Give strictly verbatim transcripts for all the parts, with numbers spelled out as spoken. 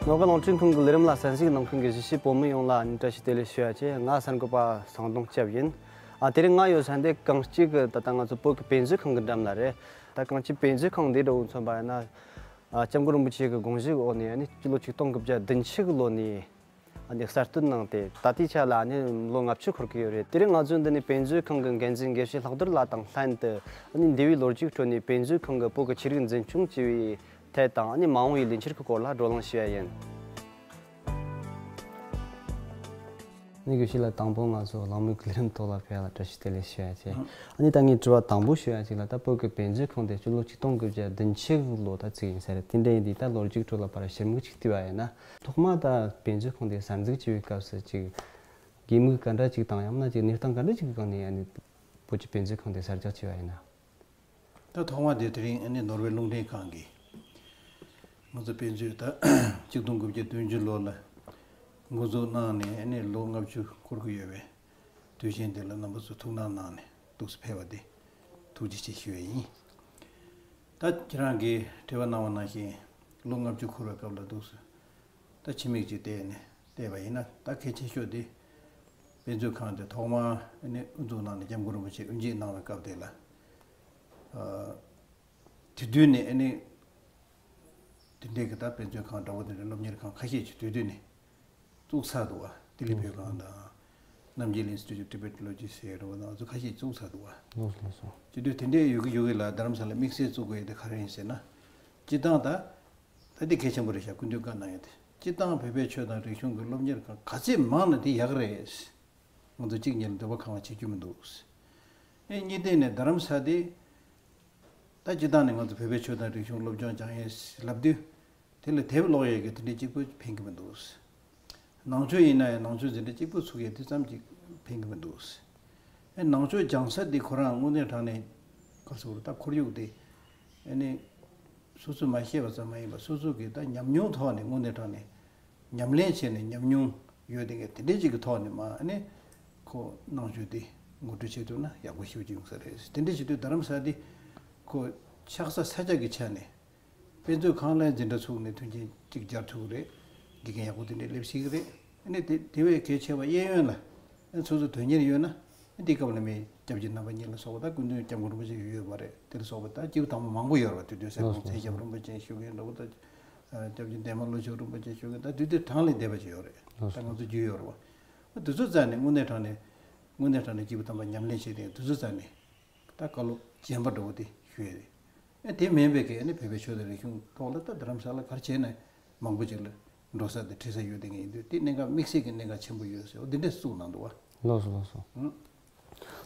ནོར་གླིང་རླུང་འཕྲིན་ཁང་གི་ལས་རིམ་ལ་གསན་གཟིགས་གནང་མཁན་གྱི་གཞིས་བྱེས་བོད་མི་ཡོངས་ལ་ཨ་ནི་བཀྲ་ཤིས་བདེ་ལེགས་ཞུ་ཡ་བྱས། ང་གསར་འགོད་པ་ཚངས་དོན་སྐྱབས་ཡིན། ཨ་དེ་རིང་ང་ཡོད་ས་འདི་གངས་སྐྱིད་ཀྱི་ད་ལྟ་ང་ཚོ་བོད་ཀྱི་དཔེ་མཛོད་ཁང་གི་འགྲམ་ལ་རེད། ད་གངས་སྐྱིད་དཔེ་མཛོད་ཁང་འདི་འདྲ་བོ་མཚོན་པ་ཡིན་ན། ཨ་སྐྱབས་མགོན་རིན་པོ་ཆེ་གི་དགོངས་གཞི་འོག་ནས་ཨ་ནི་སྤྱི་ལོ་ཆིག་སྟོང་དགུ་བརྒྱ་བདུན་ཅུ་གི་ལོ་ནས་ཨ་ནི་གསར་གཏོད་གནང་སྟེ། ད་ལྟའི་ཆ་ལ་ཨ་ནི་ལོ་ལྔ་བཅུ་འཁོར་གི་ཡོད་རེད། དེ་རིང་ང་ཚོ་འདི་ནས་དཔེ་མཛོད་ཁང་གི་འགན་འཛིན་དགེ་བཤེས་ལྷག་རྡོར་ལགས་དང་ལྷན་དུ་ཨ་ནི་འདས་པའི་ལོ་རྒྱུས་ཁྲོད་ནས་དཔེ་མཛོད་ཁང་གིས་བོད་ཀྱི་ཆོས་རིག་འཛིན་སྐྱོང་བྱས་པའི་ཐད་དང་། ཨ་ནི་མ་འོངས་པའི་ལས་འཆར་གྱི་སྐོར་ལ་བགྲོ་གླེང་ཞུ་ཡ་ཡིན། ཨ་ནི་དགེ་བཤེས་ལགས། དང་པོ་ང་ཚོ་གླེང་མོལ་གྱི་ལས་རིམ་ཐོག་ལ་ཕེབས་ཡ་ལ་བཀྲ་ཤིས་བདེ་ལེགས་ཞུ་ཡ་བྱས། ཨ་ནི་ད་ངས་དྲི་བ་དང་པོ་ཞུ་ཡ་ཅིག་ལ། ད་བོད་ཀྱི་དཔེ་མཛོད་ཁང་དེ་སྤྱི་ལོ་ཆིག་སྟོང་དགུ་བརྒྱ་བདུན་ཅུ་ལོ་ད་བཙུགས་ཡིན་ས་རེད། དེ་འདྲ་ཡིན་དུས་ད་ལོ་རྒྱུས་ཁྲོད་ལ་ཕར་ཞིབ་མོ་ཅིག་བལྟས་པ་ཡིན་ན། ཐོག་མ་ད་དཔེ་མཛོད་ཁང་དེ་གསར་འཛུགས་བྱས་པའི་སྐབས་སུ་ཅིག་གད་མོ་ག་འདྲ་ཅིག་དང་། ཡང་ན་ཅིག་གནས་སྟངས་ག་འདྲ་ཅིག་གི་སྒང་ནས་ཨ་ནི་བོད་ཀྱི་དཔེ་མཛོད་ཁང་དེ་གསར་རྒྱག་བྱས་པ་ཡིན་ན། ད་ཐོག་མ་དེ་དེ་རིང་ཨ་ནི་ནོར་ཝེ་རླུང་འཕྲིན་ཁང་གིས་ང་ཚོ་དཔེ་མཛོད་ད་ཆིག་སྟོང་དགུ་བརྒྱ་བདུན་ཅུ་ལོ་ལ་འགོ་འཛུགས་གནང་ནས་ཨ་ནི་ལོ་ལྔ་བཅུ་འཁོར་གྱི་ཡོད་པའི་དུས་ཆེན་དེ་ལ་རྣམ་པ་ཚོ་ཐུགས་སྣང་གནང་ནས་འདུག་སེ་ཕེབས་པ་དེ་ཐུགས་རྗེ་ཆེ་ཞུ་ཡས་ཡིན། ད་ཁྱེད་རང་གིས་དྲི་བ་གནང་བ་ནང་བཞིན་ལོ་ལྔ་བཅུ་འཁོར་བའི་སྐབས་ལ་འདུག་སེ་ད་ཕྱི་མིག་ཅིག་བལྟས་ནས་བལྟས་པ་ཡིན་ན། ད་གལ་ཆེ་ཤོས་དེ་དཔེ་མཛོད་ཁང་དེ་ཐོག་མར་ཨ་ནི་དབུ་འཛུགས་གནང་ནས་སྐྱབས་མགོན་རིན་པོ་ཆེ་དབུ་འབྱེད་གནང་བའི་སྐབས་དེ་ལ། ཨ་དེ་དུས་ནས་ཨ་ནི་དེ་འདྲའི་གི་ད་དཔེ་མཛོད་ཁང་འདྲ་བོ་དེ་འདྲའི་སློབ་གཉེར་ཁང་ཁ་ཤས་ཅིག་དེ་དུས་ནས་བཙུགས་ཚར་འདུག་བ། ཏི་ལི་བོད་ཁང་དང་། ནམ་རྒྱལ་Institute of Tibetology ཟེར་འདྲ་བོ་དང་། ཚོ་ཁ་ཤས་བཙུགས་ཚར་འདུག་བ། ལགས་སོ་ལགས་སོ། དེ་དུས་དེ་འདྲའི་ཡོད་གི་ཡོད་གི་ལ་རྡ་རམ་ས་ལ་དམིགས་བསལ་བཙུགས་དགོས་ཡ་དེ་ག་རེ་ཡིན་ཟེར་ན། སྤྱིར་བཏང་ད། ད་འདི་གལ་ཆེན་པོ་རེད་ཤག་སྐུ་མདུན་བཀའ་གནང་ཡོད་དེ། སྤྱིར་བཏང་བོད་པའི་ཆོས་དང་རིག་གཞུང་གི་སློབ་གཉེར་ཁང་ག་ཚད་མང་ན་དེ་ཡག་རེད། ང་ཚོ་གཅིག་ཉིད་ལ་འདོད་པ་ཁེངས་པ་བྱེད་རྒྱུ་མི་འདུག་ཨེ་གཉིས་ལྡན་ནས་རྡ་རམ་ས་དེ། ད་སྤྱིར་བཏང་ནས་ང་ཚོ་བོད་པའི་ཆོས་དང་རིག་གཞུང་སློབ་སྦྱོང་སྦྱང་ཡས་ལབ་དུས། དེ་ལ་དེབ་ཀློག་ཡས་ཀྱི་དེ་འདྲ་གཅིག་པུ་ཕན་གྱི་མི་འདུག་ནང་ཆོས་ཡིན་ན་ཡང་ནང་ཆོས་འཛིན་གྲྭ་གཅིག་པུ་ཚུགས་ཡས་དེ་ཙམ་གྱིས་ཕན་གྱི་མི་འདུག་ཨེ་ནང་ཆོས་སྦྱང་ས་དེ་ཁོ་རང་དངོས་གནས་དྲང་ནས་ག་ཟེར་དགོས་རེད། ད་ཁོར་ཡུག་དེ་ཨ་ནི་སོ་སོས་མ་ཤེས་པ་ཙམ་མ་ཡིན་པར་སོ་སོ་གི་ད་ཉམས་མྱོང་ཐོག་ནས་དངོས་གནས་དྲང་ནས་ཉམས་ལེན་བྱས་ནས་ཉམས་མྱོང་ཡོད་དེ་ག་དེ་འདྲའི་ཅིག་གི་ཐོག་ནས་མ་ཨ་ནི་ཁོ་ནང་ཆོས་དེ་ངོ་སྤྲོད་བྱེད་ཐུབ་ན་ཡག་པོ་ཞེ་པོ་ཅིག་ཡོང་ས་རེད། དེ་འདྲ་བྱེད་དུས་རྡ་རམ་ས་དེ་ཁོ་ཆགས་ས་ས་ཆ་གི་ཆ་ནས། དཔེ་མཛོད་ཁང་ལ་འཛིན་གྲྭ་ཚུགས་ནས་མཐུན་རྐྱེན་གཅིག་སྦྱར་ཐུབ་ཀྱི་རེད། དགེ་རྒན་ཡག་པོ་དེ་འདྲས་སླེབས་སྲིད་ཀྱི་རེད། ཨ་ནི་དེ་དེ་བས་གལ་ཆེ་བ་གཡས་གཡོན་ལ་ཨ་ནི་སོ་སོ་དོན་གཉེར་ཡོད་ན། ཨ་ནི་དེ་སྐབས་ལ་མི་སྐྱབས་རྗེ་རྣམ་པ་གཉིས་ལ་སོགས་པ་དང་། སྐུ་མདུན་སྐྱབས་མགོན་རིན་པོ་ཆེ་ཡོད་པ་རེད། དེ་ལ་སོགས་པ་དང་སྐྱེས་བུ་དམ་པ་མང་པོ་ཡོད་རེད་བ། དེ་དུས་སེ་ལགས་སོ་ཚེ་ཞབས་རིན་པོ་ཆེ་ཞུ་མཁན་འདྲ་བོ་དང་། སྐྱབས་རྗེ་འདན་མ་ལྷོ་ཕྱོགས་རིན་པོ་ཆེ་ཞུ་མཁན་དང་། དེ་དུས་གྲངས་ལས་འདས་པ་ཅིག་ཡོད་རེད། ལགས་ད་སོ། ང་ཚོ་རྒྱུས་ཡོད་རེད་བ། ཨ་དེ་ཚོ་རྩ་ནས་དངོས་གནས་དྲང་ནས་དངོས་གནས་དྲང་ནས་སྐྱེས་བུ་དམ་པ་ཉམས་ལེན་བྱེད་མཁན་དེ་ཚོ་རྩ་ནས། ད་བཀའ་སློབ་རྗེན་པ་འདྲ་བོ་དེ་ཞུ་ཡས་རེད། ཨེ་དེ་མིན་པའི་གི་ཨ་ནི་བོད་པའི་ཆོས་དང་རིག་གཞུང་ཐོག་ལ་ད་རྡ་རམ་ས་ལ་ག་རེ་བྱས་ན་མང་པོ་ཅིག་ལ་འགྲོ་ས་དང་འཁྲིད་ས་ཡོད་དེ་ངེས་ཡིན་དུས། དེ་གནད་འགག་དམིགས་བསལ་གྱི་གནད་འགག་ཆེན་པོ་ཡོད་ཟེར་བ་འདི་འདྲས་གསུངས་གནང་འདུག་བ། ལགས་སོ་ལགས་སོ། ཨང་།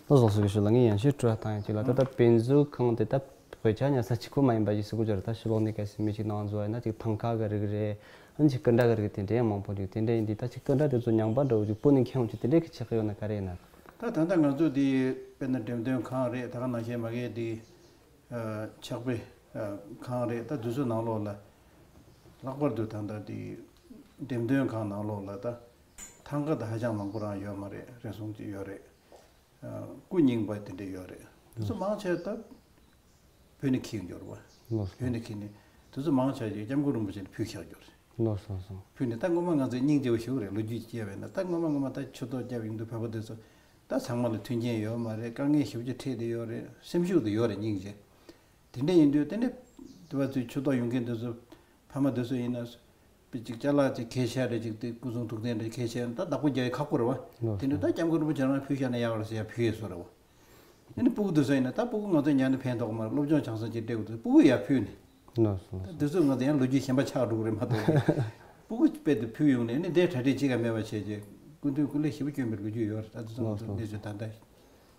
ལགས་སོ་ལགས་སོ། དགེ་བཤེས་ལགས། ངས་ཡང་ཞིབ་དྲི་བ་བཏང་ཡ་ཅིག་ལ། ད་ལྟ་དཔེ་མཛོད་ཁང་དེ་ད་དཔེ་ཆ་ཉར་ས་གཅིག་པོ་མ་ཡིན་པ་ཞིག་ཟེར་དགོས་ཀྱི་རེད། ད་ཕྱི་ལོགས་ནས་གལ་སྲིད་མི་ཞིག་ནང་འཛུལ་བ་ཡིན་ན་ཅིག་ཐང་ཀ་གི་རིགས་རེད། ཨ་ནི་ཅིག་སྐུ་འདྲ་གི་རིགས་དེ་འདྲས་ཡང་མང་པོ་འདུག་དེ་འདྲས་ཡིན་དུས་ད་ཅིག་སྐུ་འདྲ་དེ་ཚོ་ཉམས་པ་འདྲ་བོ་ཅིག་སྤུ་ནས་ཁྱེར་ཡོང་ཅིག་དེ་འདྲས་གི་ཆགས་ཡོད་ན་ག་རེ་ཡིན་ན། ད་ད་ལྟ་ང་ཚོ་དེ་དཔེར་ན་འགྲེམས་སྟོན་ཁང་རེད། ད་ག་ནང་བཞིན་མ་གི་དེ་ཕྱག་དཔེ་ཁང་རེད། ད་དེ་ཚོ་ནང་ལོགས་ལ་ལྷག་པར་དུ་ད་ལྟ་དེ་འགྲེམས་སྟོན་ཁང་ནང་ལོགས་ལ་ད་ཐང་ཀ་ད་ཧ་ཅང་མང་པོ་རང་ཡོད་མ་རེད། རེ་ཟུང་ཅིག་ཡོད་རེད། སྐུ་རྙིང་པ་དེ་འདྲ་ཡོད་རེད། དེ་ཚོ་མང་ཆེ་ད་བོད་ནས་འཁྱེར་འགྱོ་རེད་བ། ལགས་སོ། བོད་ནས་འཁྱེར་ནས་དེ་ཚོ་མང་ཆེ་ཞིག་སྐྱབས་མགོན་རིན་པོ་ཆེ་ལ་ཕུལ་བཞག་འགྱོ་རེད། ལགས་སོ་ལགས་སོ། ཕུལ་ནས་ད་སྔོན་མ་ང་ཚོས་སྙིང་རྗེ་བོ་ཞིག་རེད། ལོ་རྒྱུས་བཤད་པས་ན་ད་སྔོན་མ་སྔོན་མ་ད་ཆུ་ཐོག་བརྒྱབ་ཡོང་དུས་བོད་པ་དེ་ཚོ་ད་ཚང་མ་ལ་མཐུན་རྐྱེན་ཡོད་མ་རེད། དཀའ་ངལ་ཞེ་པོ་ཅིག་འཕྲད་བསྡད་ཡོད་རེད། སེམས་ཤུགས་དེ་ཡོད་རེད། སྙིང་རྗེ། དེ་འདྲ་ཡིན་དུས་དེ་འདྲ་དེ་བ་ཚོའི་ཆུ་ཐོག་ཡོང་མཁན་དེ་ཚོ་ཕ་མ་དེ་ཚོ་ཡིན་ན། པི་ཅིག་ཅ་ལག་ཅིག་ཁྱེར་ཤར་རེ་ཅིག་དེ་སྐུ་གསུང་ཐུགས་རྟེན་རེ་ཁྱེར་ཤར་ན་ད་བདག་པོ་རྒྱག་ཡ་ཁག་པོ་རེད་བ། ལགས་སོ། དེ་འདྲ་ད་སྐྱབས་མགོན་རིན་པོ་ཆེ་རང་ཕུལ་ཤར་ན་ཡག་རེད་ཟེར་ཡ་ཕུལ་ཡས་བཟོ་རེད་བ། ཨ་ནི་སྤུ་གུ་དེ་ཚོ་ཡིན་ན་ད་སྤུ་གུ་ང་ཚོ་ཉར་ནས་ཕན་ཐོགས་མ་རེད། སློབ་སྦྱོང་སྦྱང་ས་ཅིག་སྤྲད་དགོས་དུས་སྤུ་གུ་ཡར་ཕུལ་ནས། ལགས་སོ་ལགས་སོ། ད་དེ་ཚོ་ང་ཚོ་ཡང་ལོ་རྒྱུས་གཞན་པ་ཆགས་འགྲོ་གི་རེད་མ་གཏོགས། སྤུ་གུ་དཔེ་དེ་ཕུལ་ཡོང་ནས་ཨ་ནི་འདས་གྲ་སྒྲིག་བྱེད་ག་མེད་པ་བྱས་རྗེས་སྐུ་མདུན་སྐུ་ལས་ཞེ་པོ་བསྐྱོན་པའི་ལོ་རྒྱུས་ཡོད་རེད། ད་དེ་ཚོ་ང་ཚོ་གནས་ཚུལ་ད་ལྟ་དེ་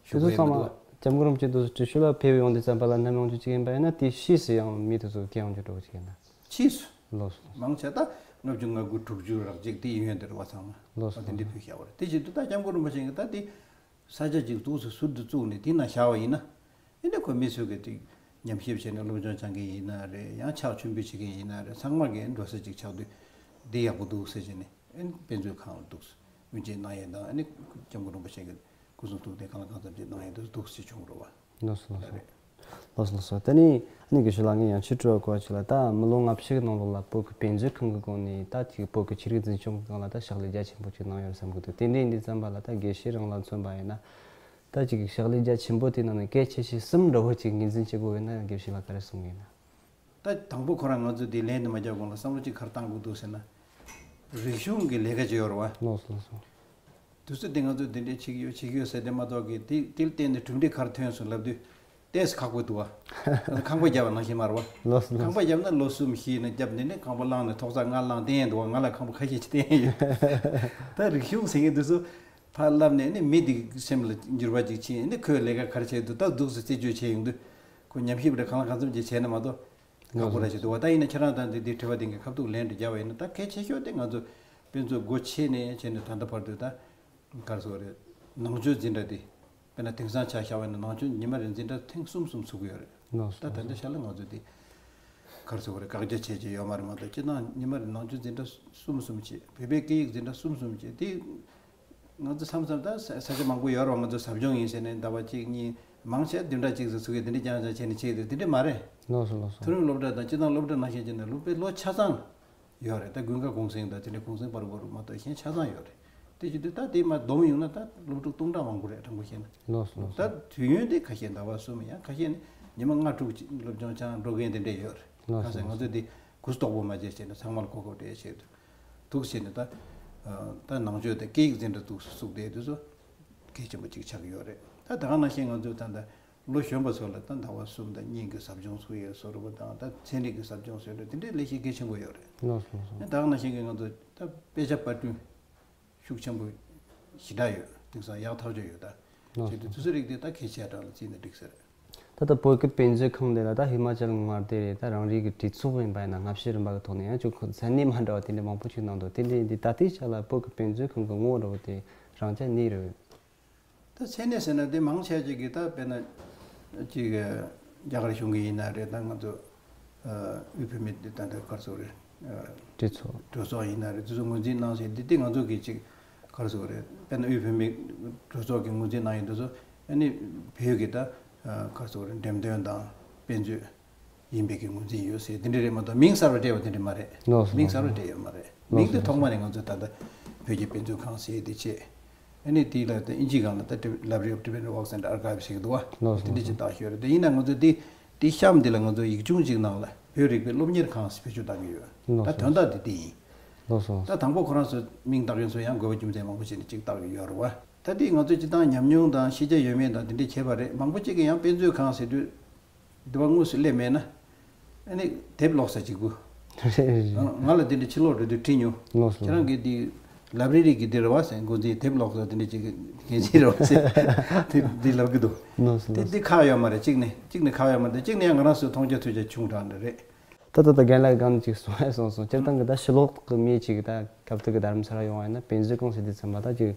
ཞུ་ཚོ་གི་ཡོད་མི་ཚང་མ་འདུག་བ། སྐྱབས་མགོན་རིན་པོ་ཆེ་དེ་ཚོ་ཀྲི་ཤུ་ལ་ཕེབས་ཡོང་དུས་ཙམ་པ་ལ་ནམ་ཡོང་རྒྱུ་ཅིག་ཡིན་པ་ཡིན་ན། དེ་ཕྱིས་སུ་ཡང་མི་དེ་ཚོ་སྐྱེལ་ཡོང་རྒྱུ་འགྲོ་གི་ཅིག་ཡིན་ན། ཕྱིས་སུ། ལགས་སོ། མང་ཆེ་ད་ལྔ་བཅུ་ང་དགུ་དྲུག་ཅུ་རག་ཅིག་དེ་ཡིན་ཡོད་དེ་རེད་བ་ཚང་མ། ལགས་སོ། ཨ་དེ་འདྲའི་ཕུལ་བཞག་པ་རེད། དེ་བཞིན་དུ་ད་སྐྱབས་མགོན་རིན་པོ་ཆེ་གིས་ད་དེ་ས་ཆ་ཅིག་འདུག་སེ་ཟུར་དུ་བཙུགས་ནས་དེ་ན་བཞག་པ་ཡིན་ན། ཨེ་ནས་ཁོ་མི་ཚོས་གི་དེ་ཉམས་ཞིབ་བྱས་ནས་སློབ་སྦྱོང་སྦྱང་མཁན་ཡིན་ན་རེད། ཡང་ཕྱག་མཆོད་འབུལ་བྱེད་མཁན་ཡིན་ན་རེད། ཚང་མ་གི་འགྲོ་ས་ཅིག་ཆགས་དུས་འདི་ཡག་པོ་འདུག་ཟེར་བྱས་ནས། ཨེ་དཔེ་མཛོད་ཁང་ལ་འདུག་སེ་དབུ་འབྱེད་གནང་ཡས་དང་། ཨེ་ནས་སྐྱབས་མགོན་རིན་པོ་ཆེ་གི་སྐུ་གསུང་ཐུགས་རྟེན་གང་ལ་གང་འཚམ་ཅིག་གནང་ཡས་འདུག་འདུག་སེ་བྱུང་རོགས་བ། ལགས་སོ་ལགས་སོ། རེད། ལགས་སོ་ལགས་སོ། ད་ནི་ཨ་ནི་དགེ་བཤེས་ལགས། ངས་ཡང་ཕྱིར་དྲི་བ་གོ་བ་ཅིག་ལ། ད་མི་ལོ་ལྔ་བཅུ་གི་ནང་ལོགས་ལ་བོད་ཀྱི་དཔེ་མཛོད་ཁང་གི་སྒོ་ནས་ད་ཅིག་བོད་ཀྱི་ཆོས་རིག་འཛིན་སྐྱོང་གི་སྒང་ལ་ད་ཕྱག་ལས་རྒྱ་ཆེན་པོ་ཅིག་གནང་ཡོད་བསམ་གྱི་འདུག་དེ་འདྲ་ཡིན་དུས་ཙམ་པ་ལ་ད་དགེ་བཤེས་རང་ལ་མཚོན་པ་ཡིན་ན། ད་ཅིག་ཕྱག་ལས་རྒྱ་ཆེན་པོ་དེ་ནང་ནས་གལ་ཆེ་ཤོས་གསུམ་འདྲ་བོ་ཅིག་ངོས་འཛིན་བྱེད་དགོས་ཡོད་ན་དགེ་བཤེས་ལགས་ག་རེ་གསུང་གི་ཡིན་ན། ད་དང་པོ་ཁོ་རང་ང་ཚོས་དེ་ལན་དེ་མ་རྒྱག་གོང་ལ་བསམ་བློ་ཅིག་ག་རེ་བཏང་དགོས་འདུག་ཟེར་ན། རིག་གཞུང་གི་ལས་ཀ་ཅིག་ཡོད་རེད་བ། ལགས་སོ་ལགས་སོ། དུས་ཚོད་དེ་ང་ཚོས་དེ་འདྲས་བྱེད་ཀྱི་ཡོད་བྱེད་ཀྱི་ཡོད་ཟེར་དེ་མ་གཏོགས་ཀྱི་དེ་དེ་ལ་བརྟེན་ནས་གྲུབ་འབྲས་ག་རེ་ཐོན་སོང་ལབ་དུས་ཏོག་ཙམ་ཁག་པོ་འདུག་བ། ཁང་པ་བརྒྱབ་པ་ནང་བཞིན་མ་རེད་བ། ལགས་སོ་ལགས་སོ། ཁང་པ་བརྒྱབ་ན་ལོ་གསུམ་བཞི་ནས་བརྒྱབ་ནས་ནི་ཁང་པ་བླངས་ནས་ཐོག་ས་ལྔ་བླངས་བསྟན་ཡས་འདུག་བ། ང་ལ་ཁང་པ་ཁ་ཤས་ཅིག་བསྟན་ཡས་ཡོད། ད་རིག་གཞུང་ཟེར་མཁན་དེ་ཚོ་ཕར་བསླབས་ནས་ནི་མི་དེ་སེམས་ལ་འགྱུར་བ་ཅིག་ཕྱིན་ནི་ཁོས་ལས་ཀ་ག་རེ་བྱས་འདུག་ད་འདུག་སེ་རྩད་གཅོད་བྱས་ཡོང་དུས་ཁོ་ཉམས་ཞིབ་རེ་གང་ལ་གང་འཚམ་ཅིག་བྱས་ན་མ་གཏོགས། ཁག་པོ་ར་ཞིག་འདུག་བ། ད་ཡིན་ན་ཁྱེད་རང་དང་འདི་འདི་དྲི་བ་དེ་འགའི་ཁ་ཐུག་ལན་འདྲི་རྒྱག་པ་ཡིན་ན། ད་གལ་ཆེ་ཤོས་དེ་ང་ཚོ་དཔེ་མཛོད་སྒོ་ཕྱེ་ནས་བྱས་ནས་ད་ལྟ་བར་དུ་ད་ག་རེ་ཟེར་དགོས་རེད། ནང་ཆོས་འཛིན་གྲྭ་དེ་དཔེར་ན་དེང་སང་ཆ་བཞག་པ་ཡིན་ན་ནང་ཆོས་ཉི་མ་རེར་འཛིན་གྲྭ་ཐེངས་གསུམ་གསུམ་ཚུགས་ཀྱི་ཡོད་རེད། ད་ད་ལྟ་ཆ་ལ་ང་ཚོ་དེ་ག་རེ་ཟེར་དགོས་རེད། བཀག་རྒྱ་བྱས་བྱས་ཡོད་མ་རེད་མ་གཏོགས། སྤྱིར་བཏང་ཉི་མ་རེར་ནང་ཆོས་འཛིན་གྲྭ་གསུམ་གསུམ་བྱས། བོད་པའི་སྐད་ཡིག་འཛིན་གྲྭ་གསུམ་གསུམ་བྱས་དེ། ང་ཚོ་མཚམས་མཚམས་ད་ས་ས་ཆ་མང་པོ་ཡོད་རེད་བ། ང་ཚོ་ཟབ་སྦྱོང་ཡིན་ཟེར་ནས་ཟླ་བ་གཅིག་གཉིས་མང་ཆེ་བདུན་ཕྲག་གཅིག་ཙམ་ཚུགས་ཀྱི་དེ་འདྲ་རྐྱང་རྐྱང་བྱས་ནས་བྱེད་དེ་དེ་འདྲ་མ་རེད། ལགས་སོ་ལགས་སོ། མཐོ་རིམ་སློབ་གྲྭ་དང་སྤྱིར་བཏང་སློབ་གྲྭ་ནང་བཞིན་བྱས་ནས་སློབ་དཔེ་ལོ་ཆ་ཚང་ཡོད་རེད། ད་དགུན་ཁ་གུང་གསེང་དང་དེ་འདྲ་གུང་གསེང་བར་བར་མ་གཏོགས་གཞན་ཆ་ཚང་ཡོད་རེད། དེ་བྱེད་དུས་ད་དེ་མ་བསྡོམས་ཡོང་ན་ད་སློབ་ཕྲུག་སྟོང་ཕྲག་མང་པོ་རེད། དྲང་པོ་བཤད་ན། ལགས་སོ་ལགས་སོ། ད་དུས་ཡུན་དེ་ཁ་ཤས་ཟླ་བ་གསུམ། ཡང་ཁ་ཤས་ནི་ཉི་མ་ལྔ་དྲུག་ཅིག་སློབ་སྦྱོང་སྦྱང་འགྲོ་མཁན་དེ་འདྲ་ཡོད་རེད། ལགས་སོ་གང་ཟེར་ལགས་སོ། ང་ཚོས་དེ་གུ་དོག་པོ་མ་བྱས་བྱས་ནས་ཚང་མ་ལ་གོ་སྐབས་སྤྲད་བྱས་འདུག་བྱས་ནས་ད། ད་ནང་ཆོས་དང་སྐད་ཡིག་འཛིན་གྲྭ་འདུག་སེ་བཙུགས་བསྡད་དུས་ཚོ་གལ་ཆེན་པོ་གཅིག་ཆགས་ཀྱི་ཡོད་རེད། ད་ད་ག་ནང་བཞིན་ང་ཚོས་ད་ལྟ་ལོ་གཞོན་པ་ཚོ་ལ་ད་ཟླ་བ་གསུམ་དང་གཉིས་ཀྱི་ཟབ་སྦྱོང་ཚུགས་ཡས་བཟོ་འདྲ་པོ་དང་། ད་ཚན་རིག་གི་ཟབ་སྦྱོང་བཟོ་འདྲ་དེ་འདྲའི་ལས་གཞི་གལ་ཆེན་པོ་ཡོད་རེད། ལགས་སོ་ལགས་སོ། ད་ག་ནང་བཞིན་གྱི་ང་ཚོ་ད་དཔེ་ཆ་པར་སྐྲུན་ཤུགས་ཆེན་པོ་ཞེ་དྲག་ཡོད། དེང་སང་ཡག་ཐག་ཆོད་ཡོད། ད་ལགས་བྱས་དུས་སོ། དུས་ཚོད་རིག་དེ་ད་གལ་ཆེ་དྲགས་ལ་བརྩིས་ནས་འགྲིག་ས་རེད། ད་ལྟ་བོད་ཀྱི་དཔེ་མཛོད་ཁང་དེ་ལ་ད་ཧི་མ་ཅལ་མངའ་སྡེ་རེད། ད་རང་རེའི་གི་གྲོས་ཚོགས་ཡིན་པ་ཡིན་ན་སྔ་ཕྱི་རིམ་པ་གི་ཐོག་ནས་ཡང་ཅིག་མཚན་གནས་མ་འདྲ་བ་དེ་འདྲ་མང་པོ་ཅིག་གནང་འདུག་དེ་འདྲ་ཡིན་དུས་ད་ལྟའི་ཆ་ལ་བོད་ཀྱི་དཔེ་མཛོད་ཁང་གི་ངོ་བོ་འདྲ་བོ་དེ་རང་ཅག་གནས་རེད། ད་མཚན་གནས་ཟེར་ན་དེ་མང་ཆེ་ཅིག་གིས་ད་དཔེར་ན་ཅིག་རྒྱ་གར་གཞུང་གི་ཡིན་ན་རེད། ད་ང་ཚོ་དབུས་བོད་མིའི་ད་ལྟ་ག་རེ་ཟེར་དགོས་རེད། གྲོས་ཚོགས། གྲོས་ཚོགས་ཡིན་ན་རེད། དེ་ཚོ་ངོས་འཛིན་གནང་ཟེར་འདི་དེ་ང་ཚོ་གི་ཅིག་ག་རེ་ཟེར་དགོས་རེད། དཔེར་ན་དབུས་བོད་མིའི་གྲོས་ཚོགས་ཀྱི་ངོས་འཛིན་གནང་ཡོད་དུས་ཚོ་ཨ་ནི་བོད་ཀྱི་ད་ག་རེ་ཟེར་དགོས་རེད། འགྲེམས་སྟོན་དང་དཔེ་མཛོད་ཡིན་པའི་གི་ངོས་འཛིན་ཡོད་ཟེར་དེ་འདྲ་རེད་མ་གཏོགས་མིང་གསར་པ་སྤྲད་པ་དེ་འདྲ་མ་རེད། ལགས་སོ། མིང་གསར་པ་སྤྲད་ཡོད་མ་རེད། ལགས་སོ། མིང་དེ་ཐོག་མ་ནས་ང་ཚོས་ད་ལྟ་བོད་ཀྱི་དཔེ་མཛོད་ཁང་ཟེར་དེ་བྱས། ཨ་ནི་དེ་ལ་ད་ཨིན་ཇིའི་སྒང་ལ་ད་Library of Tibetan Works and Archives ཟེར་གྱི་འདུག་བ། ལགས་སོ། དེ་འདྲ་ཅིག་བཏགས་ཡོད་རེད། དེ་ཡིན་ན་ང་ཚོས་དེ་དེ་གཤམ་དེ་ལ་ང་ཚོ་ཡིག་ཆུང་ཅིག་ནང་ལ་བོད་རིག་པའི་སློབ་གཉེར་ཁང་ཟེར་བེད་སྤྱོད་བཏང་གི་ཡོད། ལགས་ད་སོ། དོན་དག་དེ་དེ་ཡིན། ལགས་སོ། ད་དང་པོ་ཁོ་རང་ཚོ་མིང་བཏགས་མཁན་ཚོ་ཡང་དགོས་པ་རྒྱུ་མཚན་མང་པོ་བྱས་ནས་ཅིག་བཏགས་ཀྱི་ཡོད་རེད་བ། ད་དེ་ང་ཚོས་སྤྱིར་བཏང་ཉམས་མྱོང་དང་ཤེས་བྱ་ཡོད་མེད་དང་དེ་འདྲ་བྱས་པ་རེད། མང་པོ་ཅིག་གིས་ཡང་དཔེ་མཛོད་ཁང་ཟེར་དུས། འདི་བ་དངོས་སུ་སླེབས་མེད་ན། ཨ་ནི་དེབ་ཀློག་ས་གཅིག་པུ། ང་ལ་དེ་འདྲ་ཕྱི་ལོགས་འགྲོ་དུས་དྲིས་མྱོང་། ལགས་སོ། ཁྱེད་རང་གིས་འདི་Library གི་འདི་རེད་བ་ཟེར། འགོ་འཛིན་དེབ་ཀློག་ས་དེ་འདྲ་ཅིག་གི་འགན་འཛིན་རེད་བ་ཟེར། དེ་འདི་ལབ་གི་འདུག་ལགས་སོ། དེ་ལགས་སོ། འདི་ཁག་ཡོད་མ་རེད། གཅིག་ནས་གཅིག་ནས་ཁག་ཡོད་མ་རེད། གཅིག་ནས་ཡང་ང་རང་ཚོའི་མཐོང་རྒྱ་ཐོས་རྒྱ་ཆུང་དྲགས་འདྲ་རེད། ད་ད་ད་རྒན་ལགས་གང་ཅིག་གསུང་ཡ་གསུང་སོང་། སྤྱིར་བཏང་གི་ད་ཕྱི་ལོགས་གི་མི་ཅིག་ད་སྐབས་དེ་གི་རྡ་རམ་ས་ལ་ཡོང་བ་ཡིན་ན་དཔེ་མཛོད་ཁང་ཟེར་དུས་ཙམ་པ་ད་ཅིག་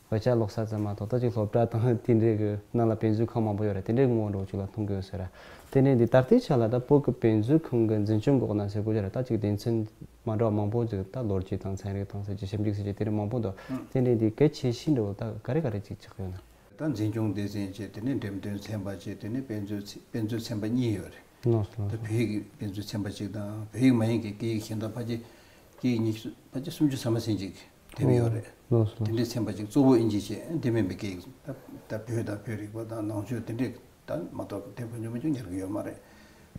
དཔེ་ཆ་ཀློག་ས་ཙམ་མ་གཏོགས་ད་ཅིག་སློབ་གྲྭ་དང་དེ་འདྲའི་གི་ནང་ལ་དཔེ་མཛོད་ཁང་མང་པོ་ཡོད་རེད། དེ་འདྲའི་ངོ་བོ་འདྲ་བོ་ཅིག་ལ་མཐོང་གི་ཡོད་ཟེར། དེ་ནས་འདི་ད་ལྟའི་ཆ་ལ་ད་བོད་ཀྱི་དཔེ་མཛོད་ཁང་གི་འཛིན་སྐྱོང་འོག་ན་ཟེར་དགོས་ཀྱི་རེད། ད་ཅིག་སྡེ་ཚན་མ་འདྲ་བ་མང་པོ་ཅིག་ད་ལོ་རྒྱུས་དང་ཚན་རིག་དང་ཟེར་གྱི་ཞིབ་འཇུག་ཟེར་གྱི་དེ་འདྲ་མང་པོ་འདུག་དེ་འདྲའི་འདི་གལ་ཆེ་ཤོས་འདྲ་བོ་ད་ག་རེ་ག་རེ་ཅིག་ཆགས་ཡོད་ན། ད་འཛིན་སྐྱོང་སྡེ་ཚན་བྱས། དེ་ནས་འགྲེམས་སྟོན་ཚན་པ་བྱས། དེ་ནས་དཔེ་མཛོད་ཚན་དཔེ་མཛོད་ཚན་པ་གཉིས་ཡོད་རེད། ལགས་སོ། ད་བོད་ཡིག་གི་དཔེ་མཛོད་ཚན་པ་གཅིག་དང་བོད་ཡིག་མ་ཡིན་གྱི་སྐད་ཡིག་གཞན་དག་ཕལ་ཆེར་སྐད་ཡིག་ཉི་ཤུ་ཕལ་ཆེར་སུམ་ཅུ་ཟིན་མ་ཟིན་ཅིག་དེབ་ཡོད་རེད། ལགས་སོ། དེ་འདྲའི་ཚན་པ་གཅིག་གཙོ་བོ་ཨིན་ཇི་བྱས། དེ་མིན་པའི་སྐད་ཡིག་ད་ད་བོད་དང་བོད་རིག་པ་དང་ནང་ཆོས་དེ་འདྲའི་ད་མ་གཏོགས་དེབ་གང་བྱུང་མང་བྱུང་ཉར་གྱི་ཡོད་མ་རེད།